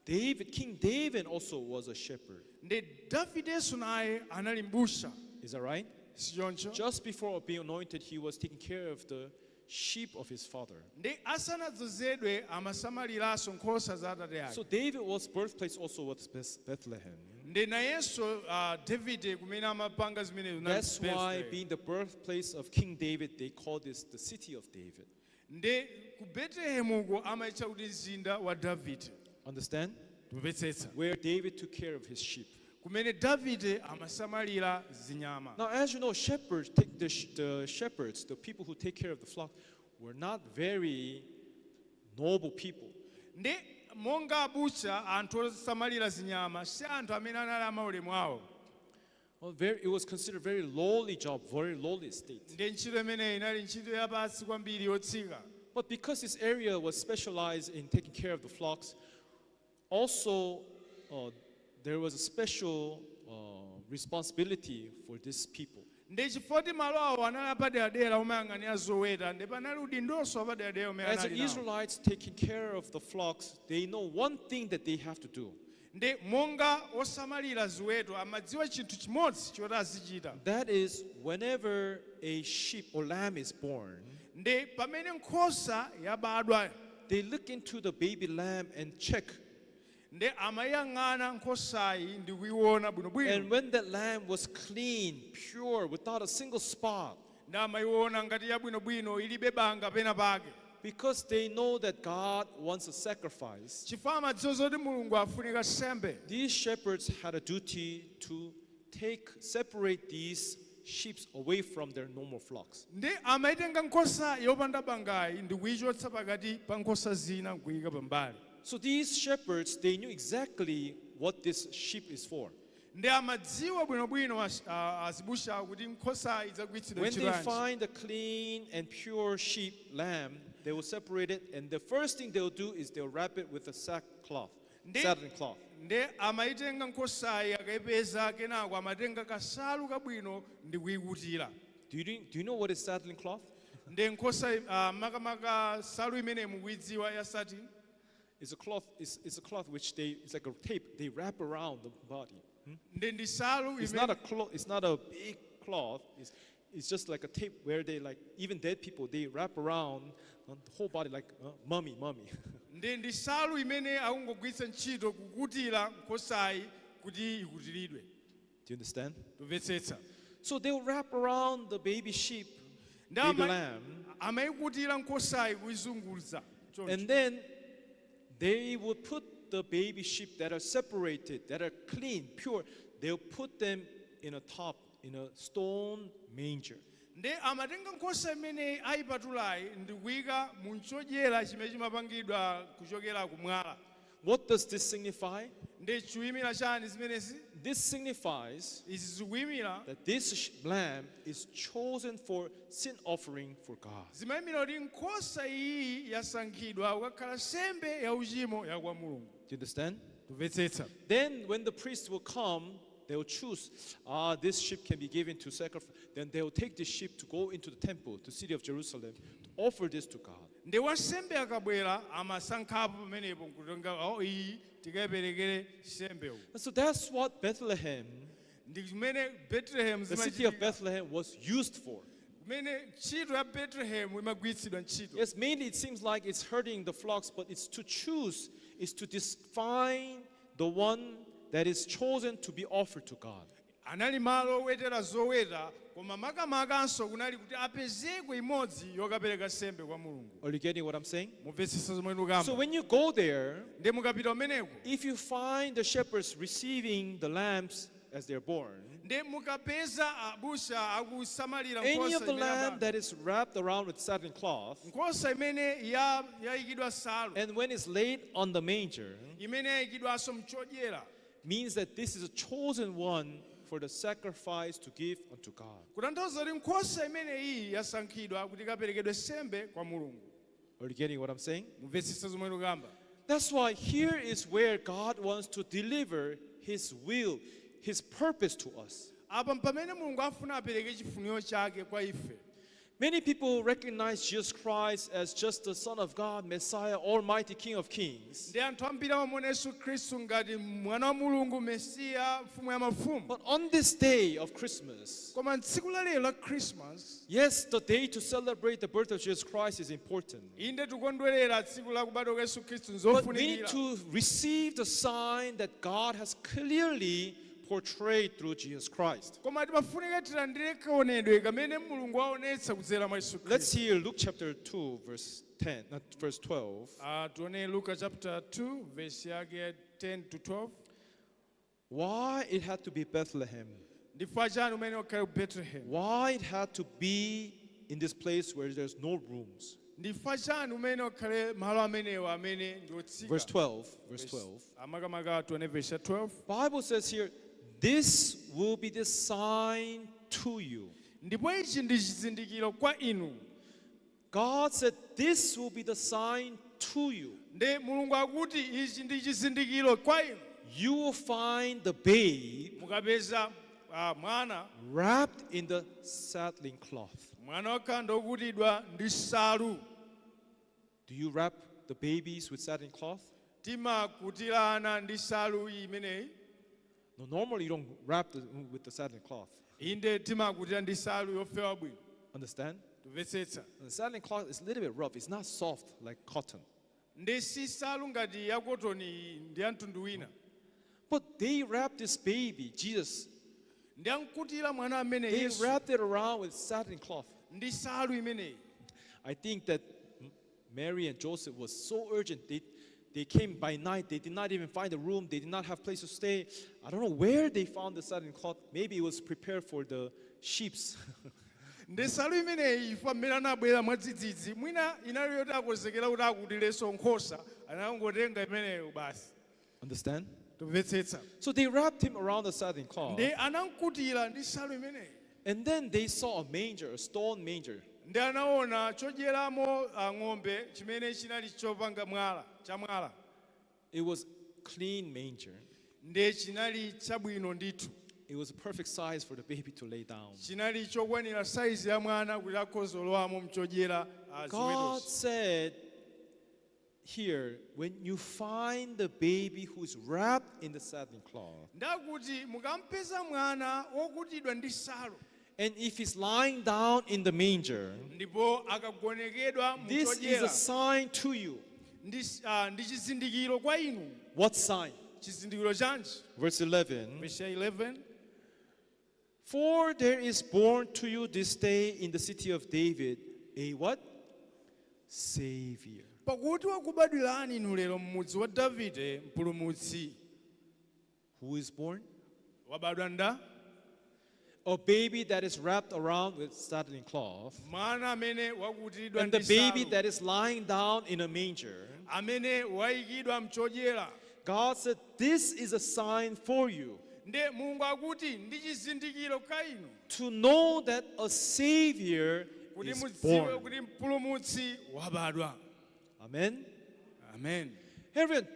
David, King David also was a shepherd. Ndi Davidenso naye anali m'busa. Is that right? Sichoncho? Just before being anointed, he was taking care of the sheep of his father. Ndi asanadzozedwe amasamaliranso nkhosa za atate ake. So David was birthplace also was Bethlehem. Ndi nayenso Davide kumene amapanga zimenezo kunali That's why, Bethlehem. being the birthplace of King David, they call this the city of David. Ndi ku Betlehemuko amayitcha kuti mzinda wa Davide. Understand? Tumvetsetsa? Where David took care of his sheep. Kumene Davide amasamalira zinyama. Now, as you know, shepherds, take the shepherds, the people who take care of the flock, were not very noble people. Ndi monga abusa anthu osamalira zinyama si anthu amene anali amaulemu awo. Well, it was considered very lowly job, very lowly state. Ndi ntchito imeneyi inali ntchito yapansi kwambiri yotsika. But because this area was specialized in taking care of the flocks, also there was a special responsibility for these people. Ndi chifukwa kuti malo awo anali apaderadera omayang'anira zoweta, ndi panali udindonso apaderadera umene As the anali nawo. Israelites taking care of the flocks, they know one thing that they have to do. Ndi monga osamalira ziweto amadziwa chinthu chimodzi choti azichita. That is, whenever a sheep or lamb is born, Ndi pamene nkhosa yabadwa, they look into the baby lamb and check. Ndi amayang'ana nkhosayi ndi kuiona And bwinobwino. When that lamb was clean, pure, without a single spot, Ndi amayiona ngati yabwinobwino ilibe banga pena pake, because they know that God wants a sacrifice, chifukwa amadziwa zoti Mulungu afunika sembe, these shepherds had a duty to take, separate these sheep away from their normal flocks. Ndi amaitenga nkhosa yopanda bangayi ndi kuyichotsa pakati pa nkhosa zina nkuyika pambali. So these shepherds, they knew exactly what this sheep is for. Ndi amadziwa bwinobwino azibusa kuti nkhosa idzagwiritsidwa When ntchito they yanji. Find a clean and pure sheep lamb, they will separate it, and the first thing they'll do is they'll wrap it with a sackcloth, satin cloth. Ndi amaitenga nkhosayi akayipeza, kenako amatenga kasalu kabwino ndi kuyikutira. Do you know what is satin cloth? Ndi nkhosa makamaka salu imene mukuidziwa ya satin? It's a cloth. It's a cloth which they, it's like a tape they wrap around the body. Ndi salu It's imene not a cloth. It's not a big cloth. It's just like a tape where they, like, even dead people, they wrap around the whole body like mummy, mummy. Ndi salu imene akungogwiritsa ntchito kukutira nkhosayi kuti ikutiridwe. Do you understand? Tumvetsetsa? So they'll wrap around the baby sheep, Ndi baby lamb, amayikutira nkhosayi kuyizunguza choncho. And then they would put the baby sheep that are separated, that are clean, pure, they'll put them in a top, in a stone manger. Ndi amatenga nkhosa imene ayipatulayi ndi kuyika mu chodyera chimene chimapangidwa kuchokera kumwala. What does this signify? Ndi chiyimira chani zimenezi? This signifies Izi zikuyimira that this lamb is chosen for sin offering for God. Zimayimira kuti nkhosa iyi yasankhidwa kukakhala sembe ya uchimo ya kwa Mulungu. Do you understand? Tumvetsetsa? Then, when the priest will come, they will choose, ah, this sheep can be given to sacrifice. Then they will take this sheep to go into the temple, to city of Jerusalem, to offer this to God. Ndi wansembe akabwera amasankhapo pamenepo nkutenga, oh, iyi tikayiperekere sembe uwu. And so that's what Bethlehem, Ndi kumene Bethlehem the city of zimachitika. Bethlehem, was used for. Kumene ntchito ya Bethlehem imagwiritsidwa ntchito. Yes, mainly it seems like it's herding the flocks, but it's to choose, it's to define the one that is chosen to be offered to God. Anali malo owetera zoweta, koma makamakanso kunali kuti apezeko imodzi yokapereka sembe kwa Mulungu. Are you getting what I'm saying? Mumvetsetsa zomwe ndikukamba? So when you go there, Ndi mukapita umeneko, if you find the shepherds receiving the lambs as they're born, ndi mukapeza abusa akusamalira any nkhosa of the imene lamb yabadwa, that is wrapped around with satin cloth, nkhosa imene yayikidwa salu, and when it's laid on the manger, imene yayikidwanso mchodyera, means that this is a chosen one for the sacrifice to give unto God. Kutanthauza kuti nkhosa imene iyi yasankhidwa kuti ikaperekedwe sembe kwa Mulungu. Are you getting what I'm saying? Mumvetsetsa zomwe ndikukamba? That's why here is where God wants to deliver His will, His purpose to us. Apa pamene Mulungu afuna apereke chifuniro chake kwa ife. Many people recognize Jesus Christ as just the Son of God, Messiah, Almighty King of Kings. Ndi anthu ambiri amamuona Yesu Khristu ngati mwana wa Mulungu, Mesiya, mfumu ya mafumu. But on this day of Christmas, Koma tsiku la lero la Christmas, yes, the day to celebrate the birth of Jesus Christ is important. Inde tikondwerera tsiku la kubadwa kwa Yesu Khristu But we need nzofunikira, to receive the sign that God has clearly portrayed through Jesus Christ. Koma timafunika tilandire kaonedwe kamene Mulungu aonetsa kudzera mwa Yesu Let's Khristu. hear Luke chapter 2, verse 10, not verse 12. Ah, tione Luka chapter 2 verse yake ya 10 to 12. Why it had to be Bethlehem? Ndifukwa chani umene ukhale ku Bethlehem? Why it had to be in this place where there's no rooms? Ndifukwa chani umene ukhale malo amenewa amene ndi otsika? Verse 12, verse 12. Amakamaka tione verse ya 12. Bible says here, "This will be the sign to you." Ndipo ichi ndi chizindikiro kwa inu. God said, "This will be the sign to you. Ndi Mulungu akuti ichi ndi chizindikiro kwa inu. You will find the babe Mukapeza mwana wrapped in the swaddling cloth." mwana wakhanda okutidwa ndi nsalu. Do you wrap the babies with swaddling cloth? Timakutira ana ndi nsalu imeneyi? No, normally you don't wrap with the swaddling cloth. Inde, timakutira ndi nsalu yofewa bwino. Understand? Tumvetsetsa? The swaddling cloth is a little bit rough. It's not soft like cotton. Ndi si nsalu ngati ya kotoni, ndi ya mtundu wina. But they wrapped this baby, Jesus, Ndi ankutira mwana amene they Yesu wrapped it around with swaddling cloth. ndi nsalu imeneyi. I think that Mary and Joseph was so urgent. They came by night. They did not even find a room. They did not have place to stay. I don't know where they found the swaddling cloth. Maybe it was prepared for the sheeps. Ndi nsalu imeneyi ifa mmene anabwera mwadzidzidzi, mwina inali yoti akonzekera kuti akutirenso nkhosa, anangotenga imeneyo basi. Understand? Tumvetsetsa? So they wrapped him around the swaddling cloth. Ndi anamkutira ndi nsalu imeneyi. And then they saw a manger, a stone manger. Ndi anaona chodyeramo ng'ombe chimene chinali chopanga mwala cha mwala. It was clean manger. Ndi chinali chabwino ndithu. It was a perfect size for the baby to lay down. Chinali chokwanira saizi ya mwana kuti akhoza olowamo mchodyera God ziwetozi. said here, when you find the baby who's wrapped in the swaddling cloth, Ndakuti mukampeza mwana wokutidwa ndi nsalu, and if he's lying down in the manger, ndipo akagonekedwa this is a muchodyera, sign to you. ndi chizindikiro kwa inu. What sign? Chizindikiro chanji? Verse 11. Verse 11. For there is born to you this day in the city of David a what? Savior. Pakuti wakubadwirani inu lero m'mudzi wa Davide mpulumutsi. Who is born? Wabadwa nda? A baby that is wrapped around with swaddling cloth, Mwana amene wakutidwa and the ndi baby nsalu, that is lying down in a manger. amene wayikidwa mchodyera. God said, "This is a sign for you Nde Mulungu akuti ndi chizindikiro ka inu to know that a Savior kuti is mudziwe born." kuti mpulumutsi wabadwa. Amen. Amen. Everyone,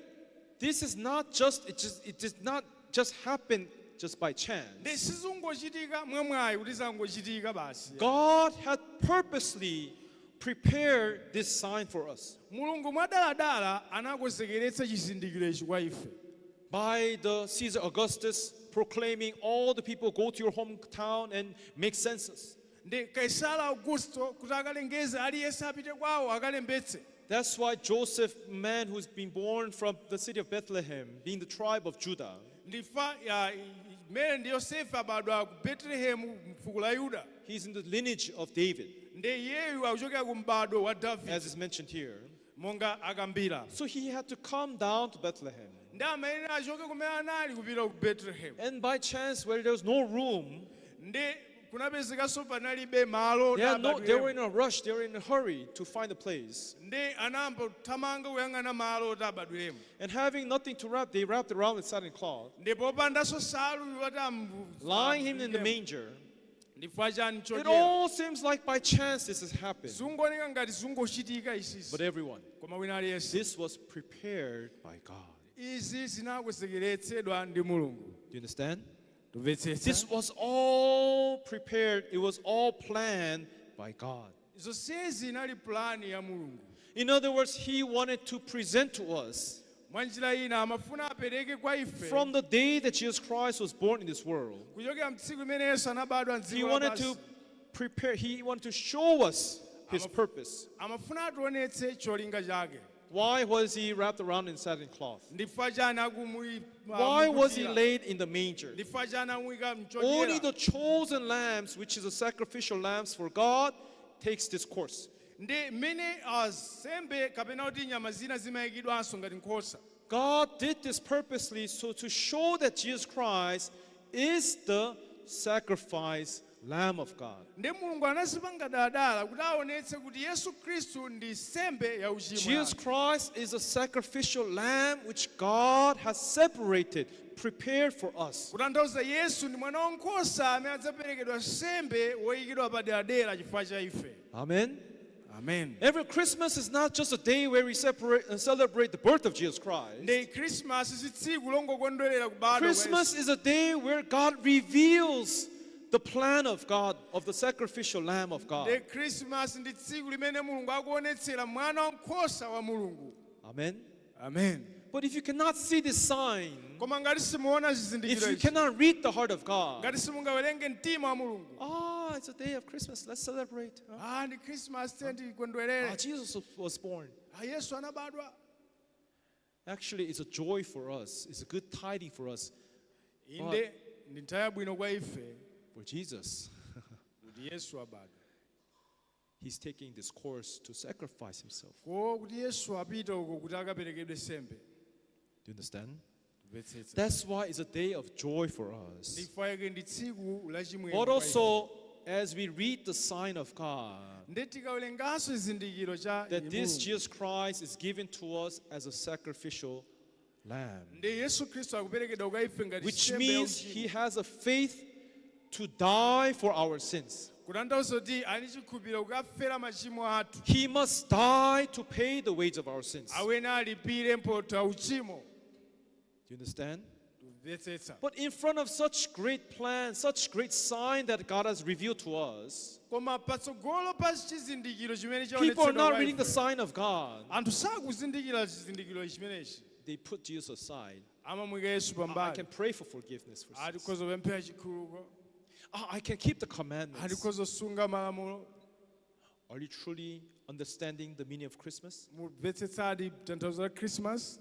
this is not just, it just, it did not just happen just by chance. Ndi sizingochitika mwamwayi kuti zangochitika basi. God had purposely prepared this sign for us Mulungu mwadaladala anakonzekeretsa chizindikiro ichi kwa ife by the Caesar Augustus proclaiming all the people go to your hometown and make census. Ndi Kaisala Augusto kuti akalengeze aliyense apite kwawo akalembetse. That's why Joseph, man who's been born from the city of Bethlehem, being the tribe of Judah, Ndifa mmene ndi Yosefe abadwa ku Betelehemu mfuko la Yuda, he's in the lineage of David, ndi iyeyu akuchokera ku m'bado wa Davide, as is mentioned here. Monga akambira. So he had to come down to Bethlehem. Ndi amayenera achoke kumene anali kupita ku Betelehemu. And by chance, where there was no room, Ndi kunapezekanso panalibe malo they, had no, they were oti in a rush, they were in a hurry to find a place. Ndi anayamba kuthamanga kuyang'ana malo oti abadwiremo. And having nothing to wrap, they wrapped around with satin cloth, Ndi popandanso nsalu yoti lying him in the manger. Ndifukwa chani It chodyera. all seems like by chance this has happened. Zungooneka ngati zungochitika izizi. But everyone, Koma wina aliyense, this was prepared by God. Izi zinakonzekeretsedwa ndi Mulungu. Do you understand? Tumvetsetsa? This was all prepared, it was all planned by God. Zonsezi inali pulani ya Mulungu. In other words, He wanted to present to us Mwa njira ina amafuna apereke kwa ife from the day that Jesus Christ was born in this world. Kuchokera mtsiku imene Yesu anabadwa He mdziko wanted lapansi. to prepare, He wanted to show us His purpose. Amafuna ationetse cholinga chake. Why was He wrapped around in satin cloth? Ndifukwa chani akumui Why was He laid in the manger? Ndifukwa chani amuyika Only mchodyera? the chosen lambs, which is the sacrificial lambs for God, takes this course. Ndi mmene nsembe kapena kuti nyama zina zimayikidwanso ngati nkhosa. God did this purposely so to show that Jesus Christ is the sacrifice Lamb of God. Ndi Mulungu anazipanga daladala kuti aonetse kuti Yesu Khristu ndi nsembe ya uchimo Jesus yathu. Christ is a sacrificial lamb which God has separated, prepared for us. Kutanthauza Yesu ndi mwana wankhosa amene adzaperekedwa nsembe woyikidwa paderadera chifukwa cha ife. Amen. Amen. Every Christmas is not just a day where we separate and celebrate the birth of Jesus Christ. Ndi Krismasi si tsiku longokondwerera kubadwa kwa Yesu. Christmas is a day where God reveals the plan of God, of the sacrificial Lamb of Ndi God. Krismasi ndi tsiku limene Mulungu akuonetsera mwana wankhosa wa Mulungu. Amen. Amen. But if you cannot see this sign, Koma ngati simuona if zizindikiro you izi, cannot read the heart of God, ngati simungawerenge mtima wa Mulungu, it's a day of Christmas, let's celebrate. Huh? Ah, ndi Krismasi, tiye tikondwerere. Jesus was born. Ah, Yesu anabadwa. Actually, it's a joy for us. It's a good tiding for us. Inde ndi nthawi yabwino kwa ife For Jesus, kuti Yesu abadwa, he's taking this course to sacrifice himself. Ko kuti Yesu apita uko kuti akaperekedwe sembe. Do you understand? Mvetsetsa? That's why it's a day of joy for us. Ndichifukwa chake ndi tsiku lachimwemwe But kwa ife. also, as we read the sign of God, Ndi tikawerenganso chizindikiro cha that this Mulungu, Jesus Christ is given to us as a sacrificial lamb, ndi Yesu Khristu akuperekedwa kwa ife ngati which nsembe ya means uchimo. he has a faith to die for our sins. Kutanthauza kuti ali chikhulupiriro kukafera machimo athu. He must die to pay the wage of our sins. Do Awene alipire mphotho ya uchimo. you understand? Kumvetsetsa? But in front of such great plan, such great sign that God has revealed to us, Koma patsogolo pa chizindikiro chimene people are chaonetsedwa not kwa reading the ife, sign of God. anthu sakuzindikira chizindikiro chimenechi. They put Jesus aside. Amamuyika Yesu I pambali. can pray for forgiveness for sins. Atikhoza kupemphera chikhululuko. I can keep the commandments. Atikhoza kusunga malamulo. Are you truly understanding the meaning of Christmas? Mumvetsetsadi tanthauzo la Christmas?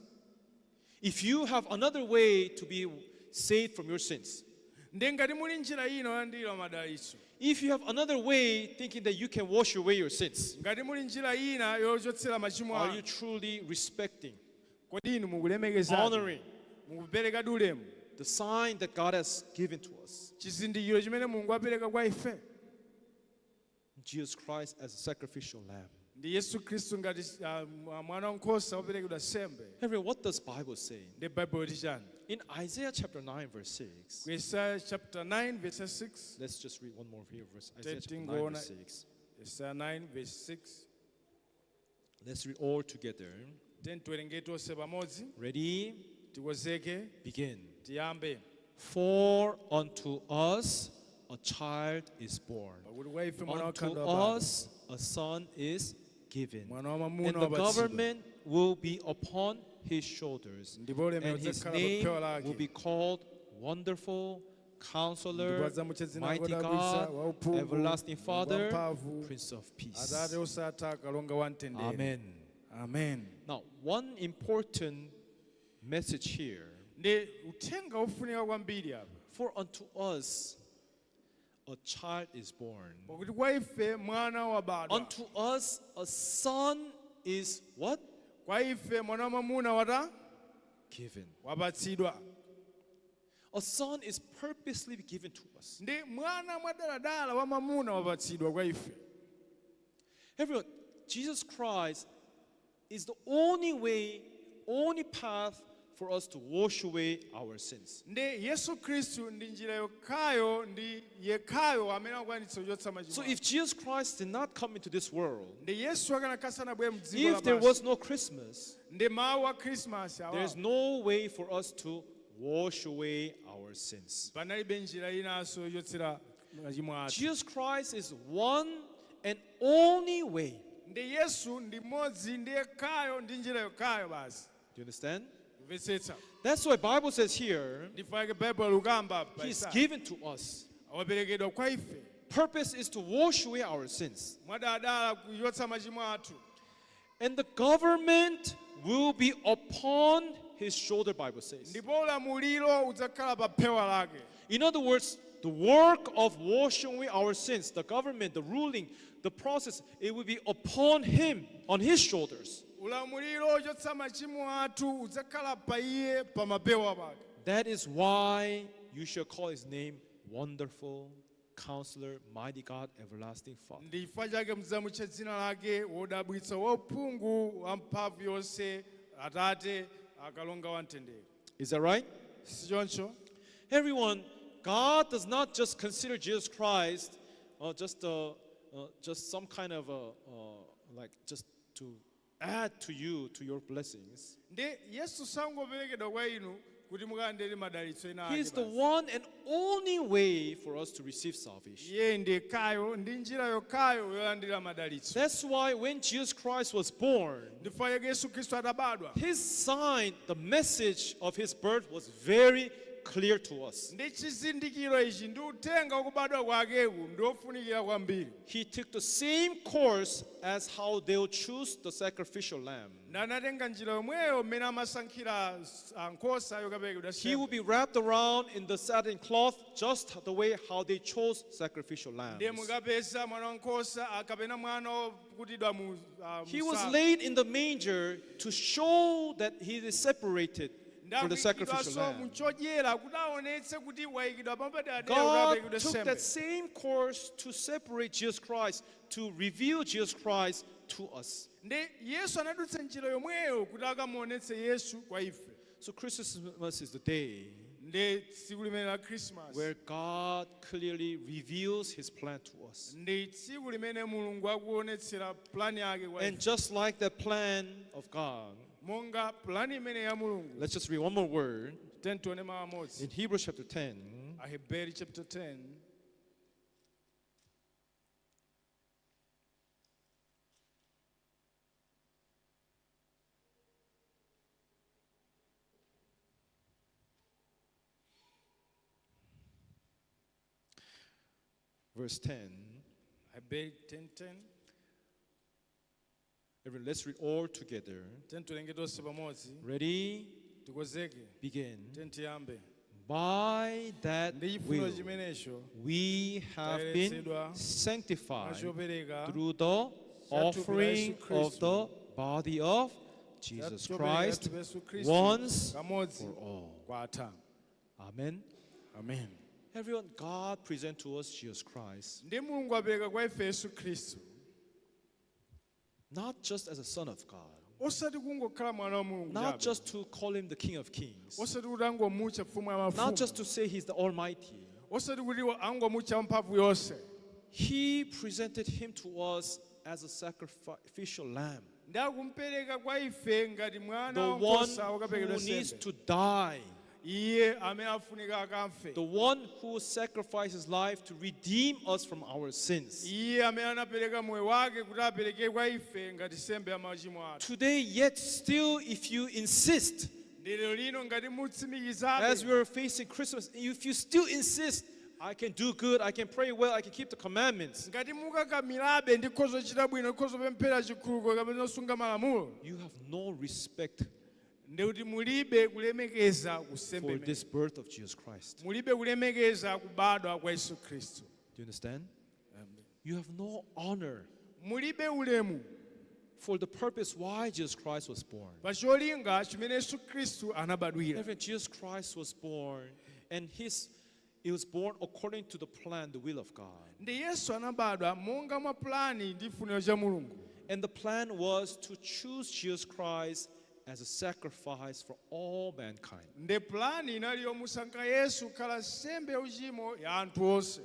If you have another way to be saved from your sins, Ndi ngati muli njira ina yolandira madalitso, if you have another way thinking that you can wash away your sins, ngati muli njira ina yochotsera machimo are you anu, truly respecting, kodi inu mukulemekeza, honoring mukupereka ulemu the sign that God has given to us? Chizindikiro chimene Mulungu apereka kwa ife? Jesus Christ as a sacrificial lamb. Ndi Yesu Khristu ngati ah, mwana wankhosa woperekedwa sembe. Everyone, what does Bible say? Ndi Baibulo tichani? In Isaiah chapter 9, verse 6. Ku Yesaya chapter 9 verse 6. Let's just read one more here, verse Isaiah chapter 9, Tingoona verse 6. Yesaya 9 verse 6. Let's read all together. Tiyeni tiwerenge tonse pamodzi. Ready? Tikonzeke. Begin. Tiyambe. For unto us a child is born, Pakuti kwa ife mwana unto wakhanda wabadwa, us a son is given, mwana wa and mwamuna the wapatsidwa, government will be upon his shoulders, ndipo ulemerero and his udzakhala pa name phewa lake, will be called Wonderful Counselor, ndipo adzamutcha dzina Mighty lodabwitsa, God, wauphungu, Everlasting Father, wamphamvu, Prince of Peace. Atate osatha, kalonga wamtendere. Amen. Amen. Now, one important message here. Ndi uthenga wofunika kwambiri apa. For unto us a child is born. Pakuti kwa ife mwana wabadwa. Unto us a son is what? Kwa ife mwana wamwamuna wata Given. Wapatsidwa. A son is purposely given to us. Ndi mwana mwadaladala wa mwamuna wapatsidwa kwa ife. Everyone, Jesus Christ is the only way, only path for us to wash away our sins. Ndi Yesu Khristu ndi njira yokhayo ndi yekhayo amene akwanitsa kuchotsa machimo So athu. if Jesus Christ did not come into this world, Ndi Yesu akanakhala sanabwere mdziko if there lapansi, was no Christmas, ndi mawu a Khrisimasi awa, there's no way for us to wash away our sins. Panalibe njira inanso yochotsera machimo athu. Jesus Christ is one and only way. Ndi Yesu ndi mmodzi ndi yekhayo ndi njira yokhayo basi. Do you understand? Kumvetsetsa? That's why Bible says here, Ndichifukwa Baibulo likukamba pa He's Isaya. given to us. Waperekedwa kwa ife. Purpose is to wash away our sins. Mwadaladala kuchotsa machimo athu. And the government will be upon his shoulder, Bible says. Ndipo ulamuliro udzakhala pa phewa lake. In other words, the work of washing away our sins, the government, the ruling, the process, it will be upon him, on his shoulders. Ulamuliro ochotsa machimo athu udzakhala pa iye pa mapewa pake. That is why you shall call his name Wonderful Counselor, Mighty God, Everlasting Father. Ndi chifukwa chake mudzamutcha dzina lake wodabwitsa wauphungu wamphamvu yonse atate akalonga wamtendere. Is that right? Si choncho? Everyone, God does not just consider Jesus Christ just some kind of a like just to add to you to your blessings. Ndi Yesu sangoperekedwa kwa inu kuti mukalandire madalitso ena He ake is the basi. one and only way for us to receive salvation. Iye ndi yekhayo ndi njira yokhayo yolandira madalitso. That's why when Jesus Christ was born, Ndifukwa chake Yesu Khristu atabadwa, his sign, the message of his birth was very clear to us. Ndi chizindikiro ichi ndi uthenga wakubadwa kwakeku ndi ofunikira kwambiri. He took the same course as how they'll choose the sacrificial lamb. Ndanatenga njira yomweyo mmene amasankhira ah, nkhosa yokaperekedwa He will nsembe. be wrapped around in the satin cloth just the way how they chose sacrificial Ndiye lambs. mukapeza mwana wankhosa ah, kapena mwana wokutidwa mu ah, He was nsalu. laid in the manger to show that he is separated for the sacrificial Ndakuyikidwanso lamb. muchodyera kuti aonetse kuti wayikidwa papadera kuti God aperekedwe took nsembe. that same course to separate Jesus Christ, to reveal Jesus Christ to us. Ndi Yesu anadutsa njira yomweyo kuti akamuonetse Yesu kwa ife. So Christmas is the day Ndi tsiku limene la Christmas where God clearly reveals his plan to us. ndi tsiku limene Mulungu akuonetsera plani yake kwa And ife. just like that plan of God, Monga plani imene ya Mulungu, let's just read one more word tiyeni tione mawu amodzi. in Hebrews chapter 10. Aheberi chapter 10. Verse 10. Aheberi 10:10. Everyone, let's read all together. Tiyeni tiwerenge tonse pamodzi. Ready? Tikonzeke. Begin. Tiyeni tiyambe. By that Ndi chifuniro will, chimenecho we have been tayeretsedwa sanctified mwachopereka through the cha thupi la offering Yesu of Khristu. the body of Jesus Cha chopereka Christ thupi la Yesu Khristu once kamodzi for all. kwatha. Amen. Amen. Everyone, God present to us Jesus Christ, Ndi Mulungu apereka kwa ife Yesu Khristu, not just as a son of God, osati kungokhala mwana wa Mulungu not chabe, just to call him the King of Kings, osati kuti angomutcha mfumu ya not mafumu, just to say he's the Almighty. Osati kuti angomutcha mphamvu yonse. He presented him to us as a sacrificial lamb, Ndi akumpereka kwa ife ngati mwana the one wankhosa wokaperekedwa who needs nsembe, to die, iye amene afunika akamfe, the one who sacrificed his life to redeem us from our sins. Iye amene anapereka moyo wake kuti apereke kwa ife ngati nsembe ya machimo athu. Today, yet still, if you insist, Ndi lero lino ngati mutsimikizabe, as we are facing Christmas, if you still insist, I can do good, I can pray well, I can keep the commandments, ngati mukakamirabe ndikhoza kuchita bwino ndikhoza kupemphera chikhululuko kapena kusunga malamulo, you have no respect ndi kuti mulibe kulemekeza kusembe for imene. This birth of Jesus Christ. Mulibe kulemekeza kubadwa kwa Yesu Khristu. Do you understand? You have no honor Mulibe ulemu for the purpose why Jesus Christ was born. pa cholinga chimene Yesu Khristu anabadwira. Everyone, Jesus Christ was born, and he was born according to the plan, the will of God. Ndi Yesu anabadwa monga mwa plani ndi chifuniro cha Mulungu. And the plan was to choose Jesus Christ as a sacrifice for all mankind. Ndi plani inali yomusankha Yesu kukhala nsembe yauchimo ya anthu onse.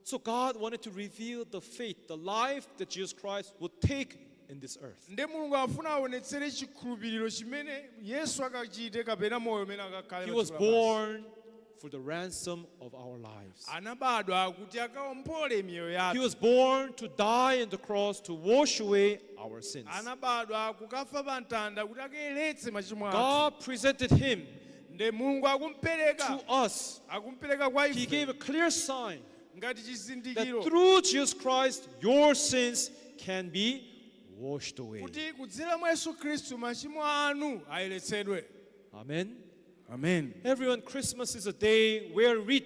So God wanted to reveal the faith, the life that Jesus Christ would take in this earth. Ndi Mulungu afuna aonetsere chikhulupiriro chimene Yesu akachite kapena moyo umene akakhale He pa was dziko lapansi. born for the ransom of our lives. Anabadwa kuti akaombole miyoyo He yathu. was born to die on the cross to wash away our sins. Anabadwa kukafa pa mtanda kuti akayeretse machimo athu. God presented him Ndi Mulungu akumpereka to us. akumpereka kwa He ife gave a clear sign ngati that chizindikiro through Jesus Christ, your sins can be washed away. Kuti kudzera mwa Yesu Khristu machimo anu ayeretsedwe. Amen. Amen. Everyone, Christmas is a day where we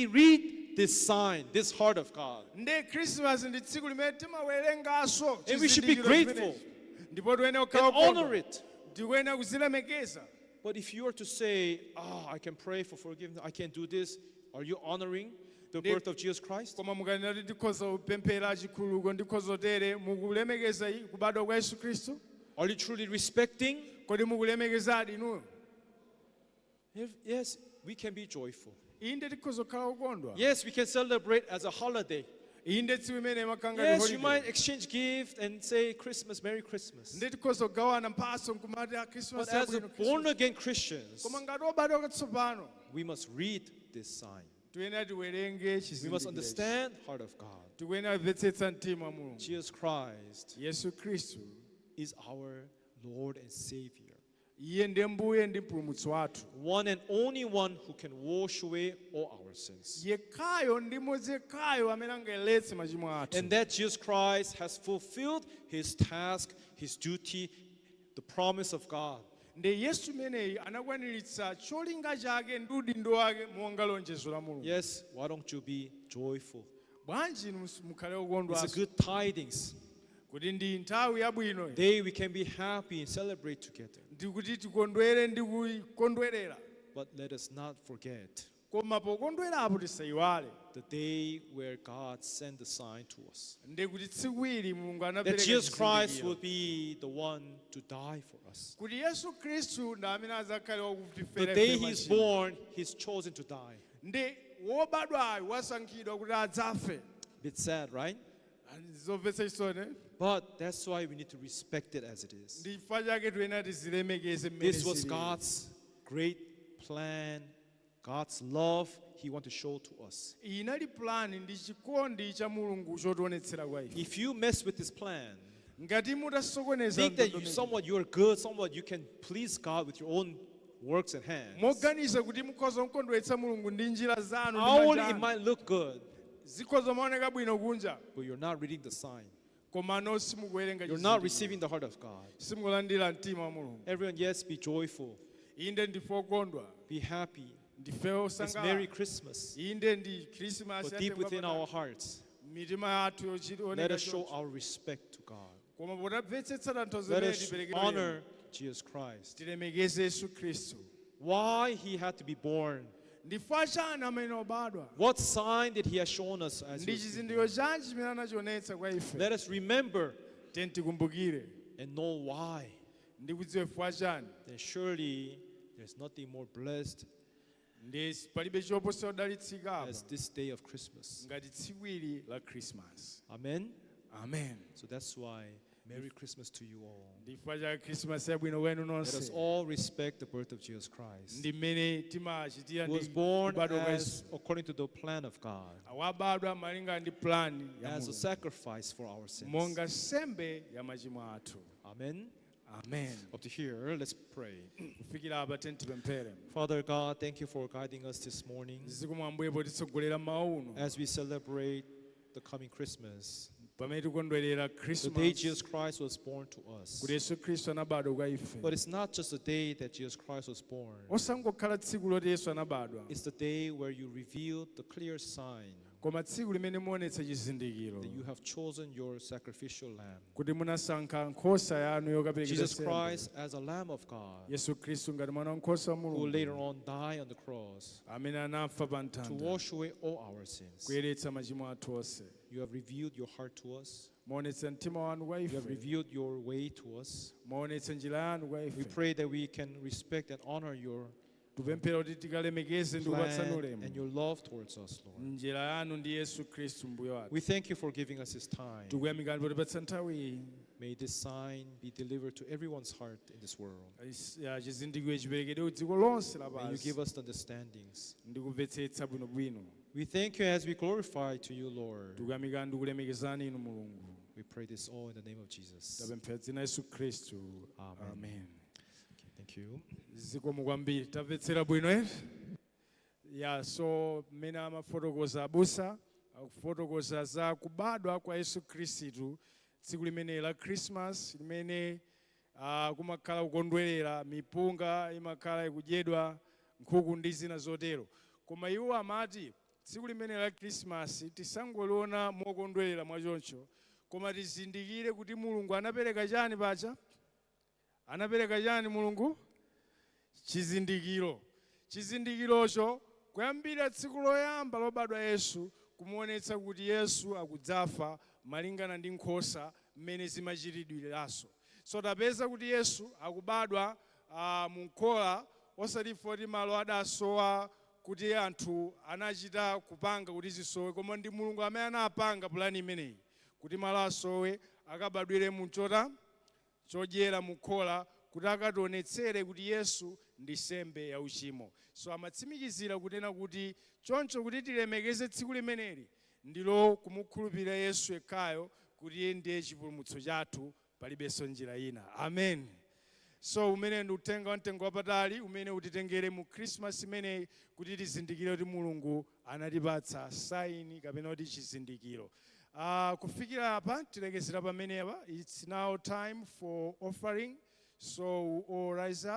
read this sign, this heart of God. Ndi Christmas ndi tsiku limene timawerenganso And we should be chizindikiro grateful chimenechi. Ndipo tiyenera kukhala and honor okondwa. it. Tikuyenera kuzilemekeza. But if you are to say, "Ah, I can pray for forgiveness, I can do this," are you honoring the birth of Jesus Christ? Koma mukanena kuti ndikhoza kupemphera chikhululuko ndikhoza tere mukulemekeza kubadwa kwa Yesu Khristu? Are you truly respecting? Kodi mukulemekezadi inuyo? Yes, we can be joyful. Inde tikhoza kukhala okondwa. Yes, we can celebrate as a holiday. Inde, tsiku imene imakhala ngati Yes, you holiday. might exchange gift and say Christmas, Merry Christmas. Ndi tikhoza kugawana mphatso nkumati a Christmas But as a yabwino, Christmas." born again Christians, Koma ngati obadwa katsopano, we must read this sign. Tiyenera tiwerenge We must chizindikiro. Understand heart of God. Tikuyenera kumvetsetsa mtima wa Mulungu. Jesus Christ Yesu Khristu is our Lord and Savior. Iye ndiye Mbuye ndi Mpulumutsi wathu. One and only one who can wash away all our sins. Yekhayo ndi mmodzi yekhayo amene angayeretse machimo athu. And that Jesus Christ has fulfilled his task, his duty, the promise of God. Ndi Yesu imeneyi anakwaniritsa cholinga chake ndi udindo wake monga lonjezo la Mulungu. Yes, why don't you be joyful? Bwanji inu mukhale okondwa? It's a good tidings. Kuti ndi nthawi yabwino. Day we can be happy and celebrate together. Ndi kuti tikondwere ndi kukondwerera. But let us not forget Koma pokondwerapo tisayiwale the day where God sent the sign to us. Ndi kuti tsiku ili Mulungu That anapereka Jesus Christ chizindikiro. will be the one to die for us. Kuti Yesu Khristu ndi amene adzakhale The wakutifera day ife he is machimo. born, he's chosen to die. Ndi wobadwayo wasankhidwa kuti adzafe. Bit sad, right? Zomvetsa chisoni, eh? But that's why we need to respect it as it is. Ndi chifukwa chake tiyenera tizilemekeze mmene This was zilili. God's great plan, God's love He wanted to show to us. Iyi inali plani ndi chikondi cha Mulungu chotionetsera kwa ife. If you mess with this plan, Ngati mutasokoneza think that you, ndondomeko, somewhat you are good, somewhat you can please God with your own works and hands. Moganiza kuti mukhoza kukondweretsa Mulungu ndi njira zanu ndi Outwardly, manja it anu. might look good, Zikhoza maoneka bwino kunja, but you're not reading the sign. Koma simukuwerenga You're not chizindikiro. Receiving the heart of God. Simukulandira mtima wa Mulungu. Everyone, yes, be joyful, Inde, ndife okondwa, be happy. Ndife It's osangalala. Merry Christmas. Inde, ndi Christmas But deep within our hearts, mitima yathu let yochioneka us show choncho. Our respect to God. Koma potamvetsetsa tanthauzo Let limene us tipereke, honor Jesus Christ. Tilemekeze Yesu Khristu. Why he had to be born? Ndifa chani amene obadwa? What sign did he has shown us as he Ndi was being chizindikiro born? chanji chimene anachionetsa kwa ife? Let us remember Tiyeni tikumbukire and know why. Ndi kudziwa chifukwa chani. Then surely there's nothing more blessed Ndi palibe choposa kudalitsika apa as this day of Christmas. Ngati tsiku ili la Christmas. Amen. Amen. So that's why Merry Christmas to you all. Ndi chifukwa cha Christmas yabwino kwenu Let us nonse. All respect the birth of Jesus Christ, Ndi mmene timachitira who was ndi born kubadwa kwa as Yesu. According to the plan of God, Wabadwa malinga ndi plan ya as a Mulungu. Sacrifice for our sins. Monga nsembe ya machimo athu. Amen. Amen. Up to here, let's pray. Kufikira apa tiyeni tipemphere. Father God, thank you for guiding us this morning Zikomo Ambuye potitsogolera mmawa uno as we celebrate the coming Christmas, pamene tikondwerera the day Christmas, Jesus Christ was born to us. Kuti Yesu Khristu anabadwa kwa ife. But it's not just the day that Jesus Christ was born. Osangokhala tsiku loti Yesu anabadwa, It's the day where you revealed the clear sign koma tsiku limene muonetsa chizindikiro that you have chosen your sacrificial lamb, kuti munasankha nkhosa yanu yokaperekedwa Jesus nsembe. Christ as a Lamb of God, Yesu Khristu ngati mwana wankhosa wa who Mulungu later on died on the cross amene anafa pa to mtanda wash away all our sins. Kuyeretsa machimo athu onse. You have revealed your heart to us. Muonetsa mtima wanu kwa You have ife. Revealed your way to us. Muonetsa njira yanu kwa We ife. Pray that we can respect and honor your Tipemphera kuti tikalemekeze ndi kupatsani plan ulemu and your love towards us, Lord. Njira yanu ndi Yesu Khristu Mbuye wathu. We thank you for giving us this time. Tikuyamikani potipatsa nthawi iyi. May this sign be delivered to everyone's heart in this world. Ya, chizindikiro chiperekedwe ku dziko lonse May you lapansi give us the understandings. Ndi kumvetsetsa bwinobwino. We thank you as we glorify to you, Lord. Tikuyamikani ndi kulemekezani inu Mulungu. We pray this all in the name of Jesus. Tapemphera dzina Yesu Khristu. Amen. Amen. Okay, thank you. Zikomo kwambiri. Tamvetsera bwino ere ya so mmene amafotokoza abusa akufotokoza za kubadwa kwa Yesu Khristu tsiku limene la Christmas limene kumakhala kukondwerera mipunga imakhala ikudyedwa nkhuku ndi zina zotero koma iwo amati tsiku limene la Christmas tisangoliona mokondwerera mwachoncho koma tizindikire kuti Mulungu anapereka chani pacha anapereka chani Mulungu chizindikiro chizindikirocho kuyambira tsiku loyamba lobadwa Yesu kumuonetsa kuti Yesu akudzafa malingana ndi nkhosa mmene zimachitidwiranso so tapeza kuti Yesu akubadwa mu nkhola osati poti malo adasowa. Kuti anthu anachita kupanga kuti zisowe, koma ndi Mulungu amene anapanga pulani imeneyi kuti malo asowe, akabadwire muchota chodyera mukhola, kuti akationetsere kuti Yesu ndi nsembe ya uchimo. So amatsimikizira kunena kuti choncho kuti tilemekeze tsiku limeneli ndilo kumukhulupirira Yesu yekhayo kuti iye ndiye chipulumutso chathu, palibenso njira ina. Amen. So umene ndi uthenga wa mtengo wapatali umene utitengere mu Christmas imeneyi, kuti tizindikire kuti Mulungu anatipatsa sign kapena kuti chizindikiro. Kufikira apa tilekezera pamenepa. It's now time for offering, so we all rise up.